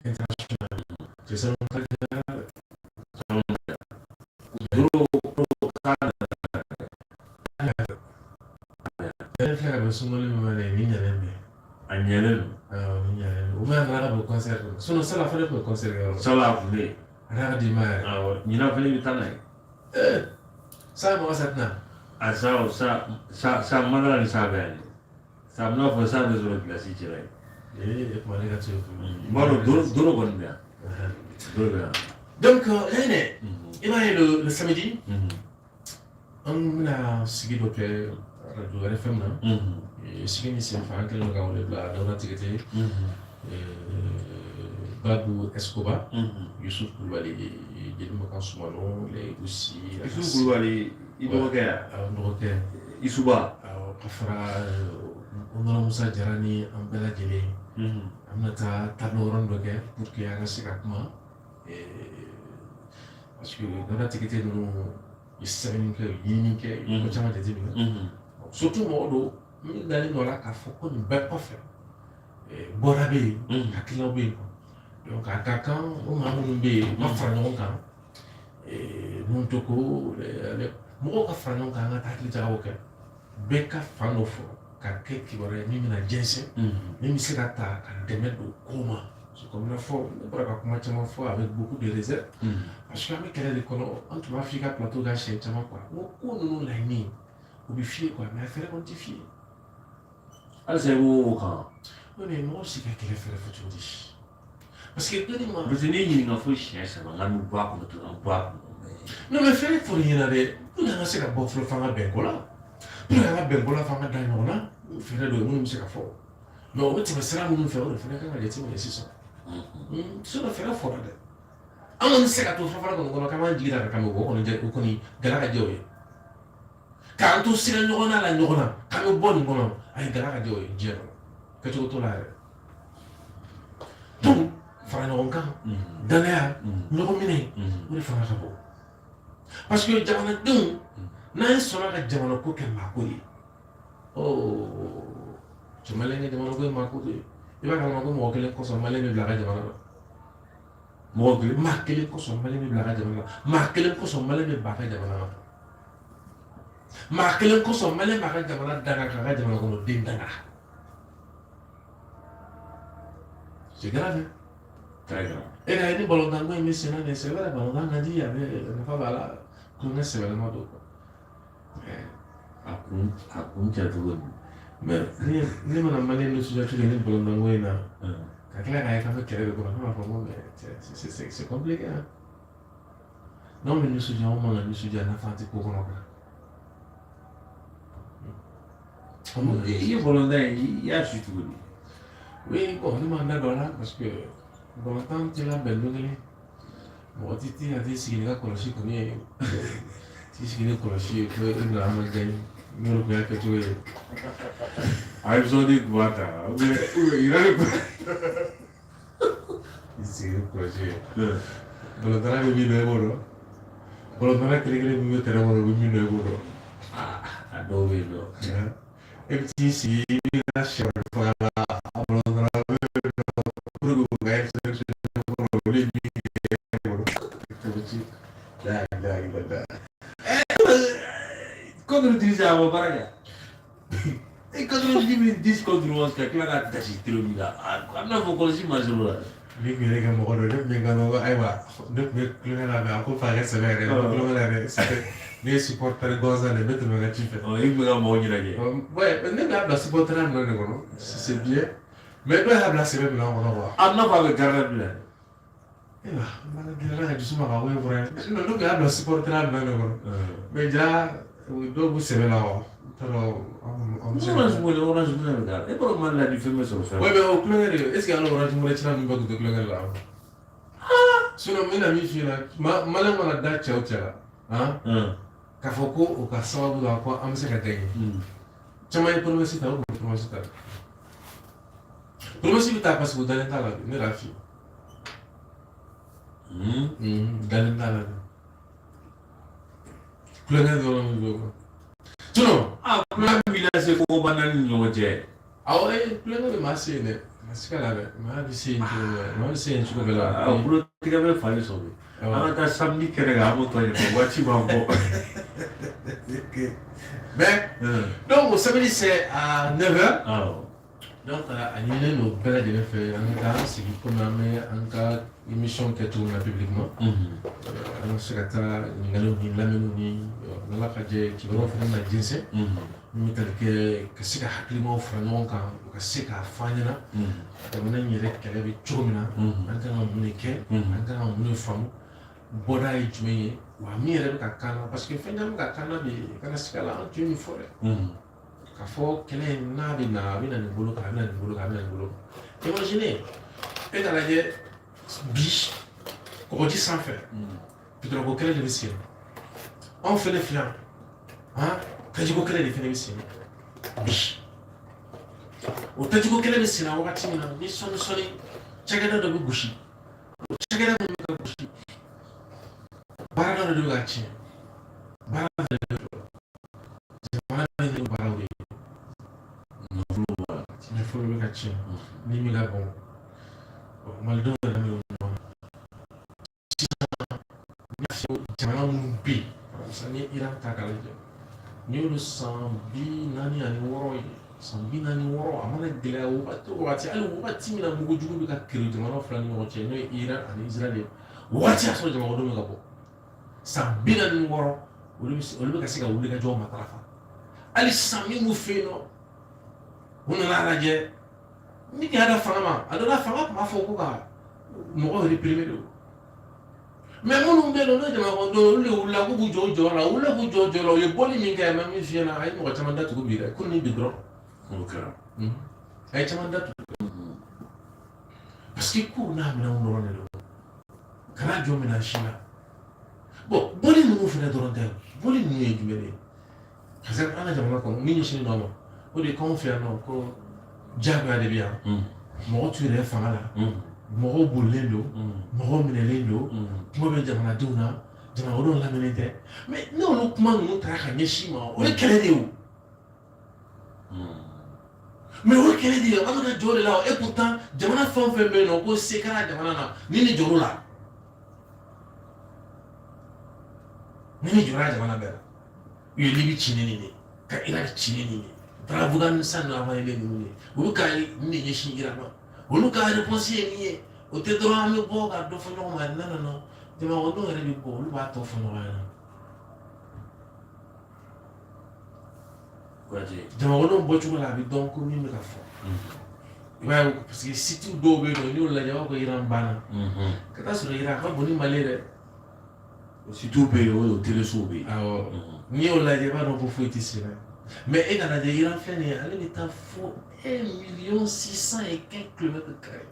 international. C'est ça. Ne filɛ ka bɛn sunkalo min ma dɛ, nin ɲalen bɛ. A ɲɛlen don. Awɔ, nin ɲalen bɛ. Ou bien a nana ka bɛn concert de ma. Sinon sala fana tun bɛ concert kɛ yɔrɔ la. Sala a tun bɛ yen. A n'a ka denbaya yɛrɛ. Awɔ, ɲinan fana i bɛ taa n'a ye. Ee, sa mɔgɔ sa tɛna. A sa o sa sa sa madara ni sa bɛ yan de. Sa bɛna fɔ sa bɛ sɔrɔ gilasi cɛla ye. Ee, o tuma ne ka to yen. N b'a dɔn doro doro kɔni bɛ yan. Doro bɛ yan. Donc, Laïnɛ, i b'a ye le samedi, an bɛna sigi dɔ kɛ radio RFM na. Sigi min senfɛ an kɛlen don ka wele bila Dawuda Tigete, Babu Escoba, Yusuf Kulubali, Jeli Makan Sumano, Leyidu Si. Yusuf Kulubali i dɔgɔkɛ ya? Awɔ, n dɔgɔkɛ. Isuba. Awɔ, ka fara Onora Musa Jara ni an bɛɛ lajɛlen. An bɛna taa table ronde dɔ kɛ pour que an ka se ka kuma. Parce que Dawuda Tigete ninnu ye sɛbɛnni kɛ, u ye ɲinini kɛ, u ye ko caman jateminɛ. Surtout mɔgɔ don min dalen don a la k'a fɔ ko nin bɛɛ kɔfɛ bɔda bɛ yen, hakilinaw bɛ yen quoi. Donc a ka kan o maa minnu bɛ yen, u ka fara ɲɔgɔn kan, minnu to ko mɔgɔw ka fara ɲɔgɔn kan, an ka taa hakili jagabɔ kɛ, bɛɛ ka fan dɔ fɔ ka kɛ kibaruya ye min bɛna jɛnsɛn, min bɛ se ka ta ka dɛmɛ don ko ma. Parce que comme i n'a fɔ ne bɔra ka kuma caman fɔ avec beaucoup de réserve, parce que an bɛ kɛlɛ de kɔnɔ. An tun b'a f'i ka plateau kan siɲɛ caman quoi, n ko ko ninnu laɲini o bɛ f'i ye quoi, mais a fɛɛrɛ kɔni tɛ f'i ye. Halisa i b'o kan. Non, mais mɔgɔ bɛ se ka kɛlɛ fɛɛrɛ fɔ cogo di? Parce que dɔ de ma. Parce que n'i ɲininka fo siɲɛ saba, n k'an bɛ bɔ a kɔnɔ tuguni, an bɔ a kɔnɔ. Non, mais fɛɛrɛ fɔr'i ɲɛna dɛ, pour que an ka se ka bɔ fɔlɔ f'an ka bɛn ko la, pour que an ka bɛn ko la f'an ka da ɲɔgɔn na, fɛɛrɛ dɔ ye minnu bɛ se ka fɔ. Mais o bɛ tɛmɛ sira minnu fɛ, o de fana kan ka jateminɛ sisan. Sinon fɛɛrɛ fɔra dɛ. An kɔni tɛ se ka to fara kɔni kɔnɔ k'an b'an jigi da kan o kɔni o kɔni gala ka jɛ o ye. K'an to sira ɲɔgɔn na la ɲɔgɔn na k'an bɛ bɔ nin kɔnɔ, ayi, gala ka jɛ o ye diɲɛ kɔnɔ. Kɛcogo t'o la yɛrɛ. Donc fara ɲɔgɔn kan, danaya, ɲɔgɔn minɛ, o de fanga ka bon. Parce que jamanadenw n'an sɔnna ka jamana ko kɛ maako ye, oh, cɛ, maliyɛn ka jamana ko ye maako de ye. I b'a kalama ko mɔgɔ kelen kosɔn maliyɛn bɛ bila a ka jamana la. Mɔgɔ kelen? Maa kelen kosɔn maliyɛn bɛ bila a ka jamana la. Maa kelen kosɔn maliyɛn bɛ ban a ka jamana la. Maa kelen kosɔn maliyɛn b'a ka jamana danga k'a ka jamana kɔnɔ den danga. C'est grave, hein? Très grave. E ka ni balontan ko in bɛ senna nin, c'est vrai, balontan ka di, a bɛ nafa b'a la, kulonkɛ sɛbɛlama don quoi. A kun cɛ cogo di? Mais ne mana maliyɛn nisɔndiya cogo ni balontan ko in na, ka tila k'a ye k'an bɛ kɛlɛ de kɔnɔ, ne b'a fɔ ko mais c'est compliqué, hein. N'anw bɛ nisɔndiya, anw man ka nisɔndiya, nafa tɛ ko kɔnɔ quoi. I ye balontan in, i y'a su cogo di? Oui, bon, ne m'an da don a la parce que balontan tɛ labɛn don kelen. Mɔgɔ tɛ t'i ka t'i sigi n'i ka kɔlɔsi kɔni ye, t'i sigi ni kɔlɔsi ye ko i bɛna an ma gagner, n'o de tun y'a kɛcogo ye. A ye de tun b'a ta ou bien yɛrɛ de tun. I sigi ni kɔlɔsi ye. Balontanna bɛ min dɔn, e b'o dɔn. Balontanna kelen kelen min bɛ terrain kɔnɔ, o bɛ min dɔn, e b'o dɔn. A dɔw bɛ yen nɔ. E bɛ t'i sigi i b'i ka sɛ faga la, a balontanna bɛ yen nɔ pour que u ka sélection kɔnɔ, olu ye min kɛ e bolo. La ilaha illallah. Contre Tunisie, a ma baara kɛ. E 90 minutes, 10 contre 11, ka tila ka dasi tiro min la, a bɛna fɔ kɔlɔsi ma sɔrɔ la. Ni tun ye ne kɛ mɔgɔ dɔ ye, ne tun bɛ n ka ko ayiwa, ne tun bɛ kulonkɛ la, mais a ko f'a kɛ sɛbɛ yɛrɛ, ne bɛ kulonkɛ la dɛ, ne ye supporter gansan de ye, ne tɛmɛ ka ci fɛ. I tun bɛ ka mɔgɔw ɲɛnajɛ. Ouais, ne b'a bila supporter minɛn de kɔnɔ, c'est bien, mais dɔw y'a bila sɛbɛ minɛn kɔnɔ quoi. A bɛna fɔ a bɛ garde à vue la. Ayiwa, n gɛlɛya ka dusu ma ka ko ye fɔra ye, sinon ne tun y'a bila supporter minɛn de kɔnɔ, mais ja dɔw b'u sɛbɛ la wa, n t'a dɔn an bɛ se ka. Orange Money, Orange Money bɛ k'a la. E b'a dɔn Mali la ni fɛn bɛ sɔrɔ fɛn. Ouais, mais o kulonkɛ de, est ce que hali Orange Money cila ninnu bɛɛ tun tɛ kulonkɛ la? Sinon n bɛna min f'i ɲɛna, maliyɛn mana da cɛ o cɛ la, han, k'a fɔ ko o ka sababu la ko an bɛ se ka gagner, caman ye promesse ta, o kun promesse ta, promesse bɛ taa parce que o dalen t'a la, ne y'a f'i ye, dalen t'a la, kulonkɛ dɔrɔn de don quoi. Sinon A kulonkɛ b'i lase kogoba naani ni ɲɔgɔn cɛ. Awɔ, kulonkɛ bɛ maa se yen dɛ, a siga la dɛ, maa bɛ se yen cogo bɛɛ, maa bɛ se yen cogo bɛɛ la. A bolo tigɛ bɛ fali sɔrɔ. An ka taa samedi kɛnɛ kan, an b'o tɔ ɲɛfɔ, waati b'an bɔ. Mais donc au samedi, c'est à 9h. Awɔ. Donc a ɲininnen don bɛɛ lajɛlen fɛ, an ka taa an sigi komi an bɛ an ka émission kɛ cogo min na publiquement. An ka se ka taa ɲininkaliw ni lamɛnniw ni n'Ala ka jɛ, kibaruyaw fana na jɛnsɛn, min bɛ tali kɛ ka se ka hakilimaw fara ɲɔgɔn kan, u ka se k'a fɔ an ɲɛna jamana in yɛrɛ kɛlɛ bɛ cogo min na, an kan ka mun de kɛ, an kan ka mun de faamu, bɔda ye jumɛn ye, wa min yɛrɛ bɛ ka kan na, parce que fɛn caman bɛ ka kan na bi, kana siga la, an tun ye nin fɔ dɛ, k'a fɔ kɛlɛ in n'a bɛ na, a bɛ na nin bolo kan, a bɛ na nin bolo kan, a bɛ na nin bolo kan. Imagine, e k'a lajɛ bi, kɔgɔji sanfɛ, pétrole ko kɛlɛ de bɛ sen na. Anw fɛnɛ fɛ yan, han, tajiko kɛlɛ de fɛnɛ bɛ sen na bi. O tajiko kɛlɛ bɛ sen na wagati min na, ni sɔɔni sɔɔni cakɛda dɔ bɛ gosi, o cakɛda min bɛ ka gosi, baarada dɔ de bɛ ka tiɲɛ, baarada de bɛ jamana bɛ ni baaraw de ye, nafolo bɛ ka tiɲɛ ni min ka bon, malidenw yɛrɛ bɛ ɲɔgɔn na sisan. N y'a fɔ, jamana minnu bɛ yen sisan, n'i ye Iran ta k'a lajɛ, n'i y'olu san 46 ye, san 46, a mana gɛlɛya wagati o wagati, hali wagati min na mugujugu bɛ ka kiri jamana fila ni ɲɔgɔn cɛ, n'o ye Iran ani Israël ye, wagati y'a sɔrɔ jamanadenw bɛ ka bɔ. San 46, olu bɛ ka se ka wuli ka jɔ matarafa. Hali sisan min b'u fɛ yen nɔ, u nana lajɛ ni k'a da fanga ma, a dɔ la fanga tun b'a fɔ ko ka mɔgɔw réprimer de, mais minnu bɛ yen nɔ, n'o ye jamana kɔnɔdenw, olu de wulila k'u b'u jɔ u jɔyɔrɔ la, u wulila k'u jɔ u jɔyɔrɔ la, u ye bɔli min kɛ, mɛ min f'i ɲɛna, a ye mɔgɔ caman datugu bi dɛ, ko ni bi dɔrɔn. O kɛra. A ye caman datugu parce que kow n'a minɛnw dɔrɔn de don, kana jɔ minɛn si la. Bon, bɔli ninnu fana dɔrɔn tɛ, bɔli ninnu ye jumɛn de ye? Parce que an ka jamana kɔnɔ, min ɲɛsinnen don a ma, o de ye k'anw fɛ yan nɔ, ko diyagoya de bɛ yan, mɔgɔ t'u yɛrɛ fanga la, mɔgɔw bolilen don, mɔgɔw minɛlen don, kuma bɛ jamanadenw na, jamanadenw lamɛnnen tɛ. Mais n'olu kuma ninnu taara ka ɲɛsin ma, o ye kɛlɛ de ye o. Mais o ye kɛlɛ de ye, an bɛ ka jɔ de la. Et pourtant jamana fɛn o fɛn bɛ yen nɔ ko se kɛra jamana na, ni ne jɔr'o la, ni ne jɔra jamana bɛɛ la, u ye Libi ci ni nin ye, ka Irak ci ni nin ye, u taara Afghanistan ni Afghanistan ninnu ye, olu ka nin de ɲɛsin Iran ma, olu ka réponse ye min ye, o tɛ dɔrɔn an bɛ bɔ ka dɔ fɔ ɲɔgɔn ma. Non, non, non, jamanadenw yɛrɛ bɛ bɔ, olu b'a tɔ fɔ ɲɔgɔn ɲɛna. Jamanadenw bɔcogo la, a bɛ dɔn ko min bɛ ka fɔ. I b'a ye, parce que site dɔw bɛ yen nɔ, n'i y'o lajɛ, i b'a fɔ ko Iran banna, ka taa sɔrɔ Iran a ka bon ni Mali ye dɛ. O sitew bɛ yen, o telesow bɛ yen. Awɔ, n'i y'o lajɛ, i b'a dɔn ko foyi tɛ sen na. Mais e ka lajɛ, Iran filɛ nin ye, ale bɛ taa fo 1 million 600 et quelques kilomètres carrés,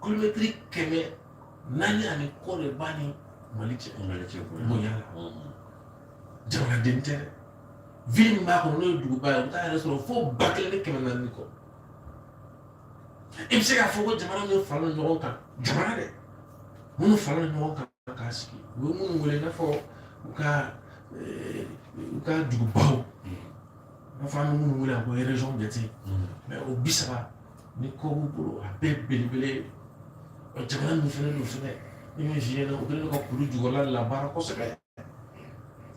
kilomɛtiri 400 ani kɔ de b'a ni Mali cɛ. Mali cɛ. Bonya la, jamanaden tɛ dɛ, ville min b'a kɔnɔ, n'o ye duguba ye, o bɛ taa yɛrɛ sɔrɔ fo 1400 ni kɔ. I bɛ se k'a fɔ ko jamana min farala ɲɔgɔn kan, jamana dɛ, minnu farala ɲɔgɔn kan k'a sigi, u bɛ minnu wele i n'a fɔ u ka dugubaw, i n'a fɔ an bɛ minnu wele ko région jate, mais o 30 ni kɔ b'u bolo, a bɛɛ belebele. Jamana min fɛnɛ don fɛnɛ, ni min f'i ɲɛna, u kɛlen don ka kulu jukɔrɔla labaara kosɛbɛ.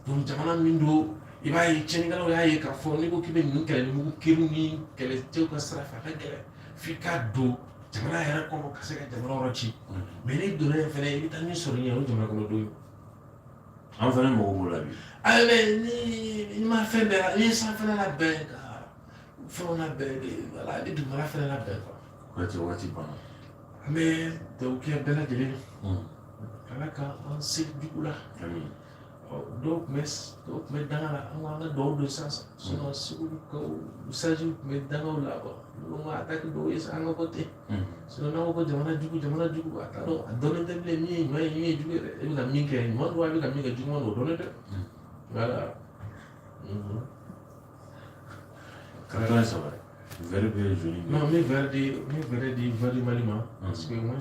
Donc jamana min don, i b'a ye tiɲɛnikɛlaw y'a ye k'a fɔ n'i ko k'i bɛ ninnu kɛlɛ ni mugu kiriw ni kɛlɛcɛw ka sira fɛ, a ka gɛlɛn, f'i ka don jamana yɛrɛ kɔnɔ ka se ka jamana yɔrɔ ci. Mais n'i donna yen fɛnɛ, i bɛ taa min sɔrɔ yen, o ye jamana kɔnɔdenw ye. An fana mago b'o la bi. Ayi, mais ni ma fɛn bɛɛ la, n'i ye sanfɛla labɛn ka fɛnw labɛn, wala i bɛ dugumala fɛnɛ labɛn quoi. Waati banna. An bɛ dugawu kɛ bɛɛ lajɛlen, Ala ka an se jugu la. Dɔw tun bɛ danga la, an ko an ka dugawu don sisan, sinon Segu ka message tun bɛ dangaw la quoi. Olu ko attaque dɔw ye sisan, an ka bɔ ten, sinon n'an ko ko jamana jugu, jamana jugu, a t'a dɔn, a dɔnnen tɛ bilen min ye ɲuman ye, min ye jugu ye dɛ. E bɛ ka min kɛ ɲuman don wa, e bɛ ka min kɛ juguman don, o dɔnnen tɛ. Voilà. Carton ye saba ye. Vert bɛ jaune. Non, n bɛ vert di, n bɛ vert di Voix du Mali ma, parce que au moins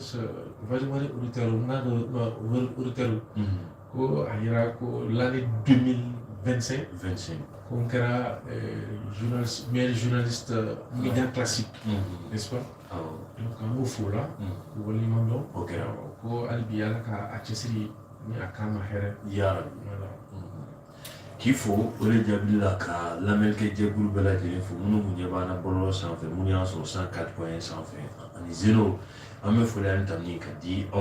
Voix du Mali auditeur, n k'a dɔn auditeur ko a yira ko l'année 2023 2025. 25. Ko n kɛra journaliste, meilleur journaliste média classique, n'est-ce pas? Awɔ. Donc an b'o fo la k'u waleɲuman dɔn. O kɛra. Ko hali bi Ala ka a cɛsiri ni a kan ma hɛrɛ. Yarabi. Voilà. K'i fo o de jaabili la, ka lamɛnnikɛ jɛkulu bɛɛ lajɛlen fo, minnu kun ɲɛ b'an na bɔlɔlɔ sanfɛ, minnu y'an sɔrɔ 104.1 sanfɛ ani Zeno. An bɛ foli ani tanuni ka di aw.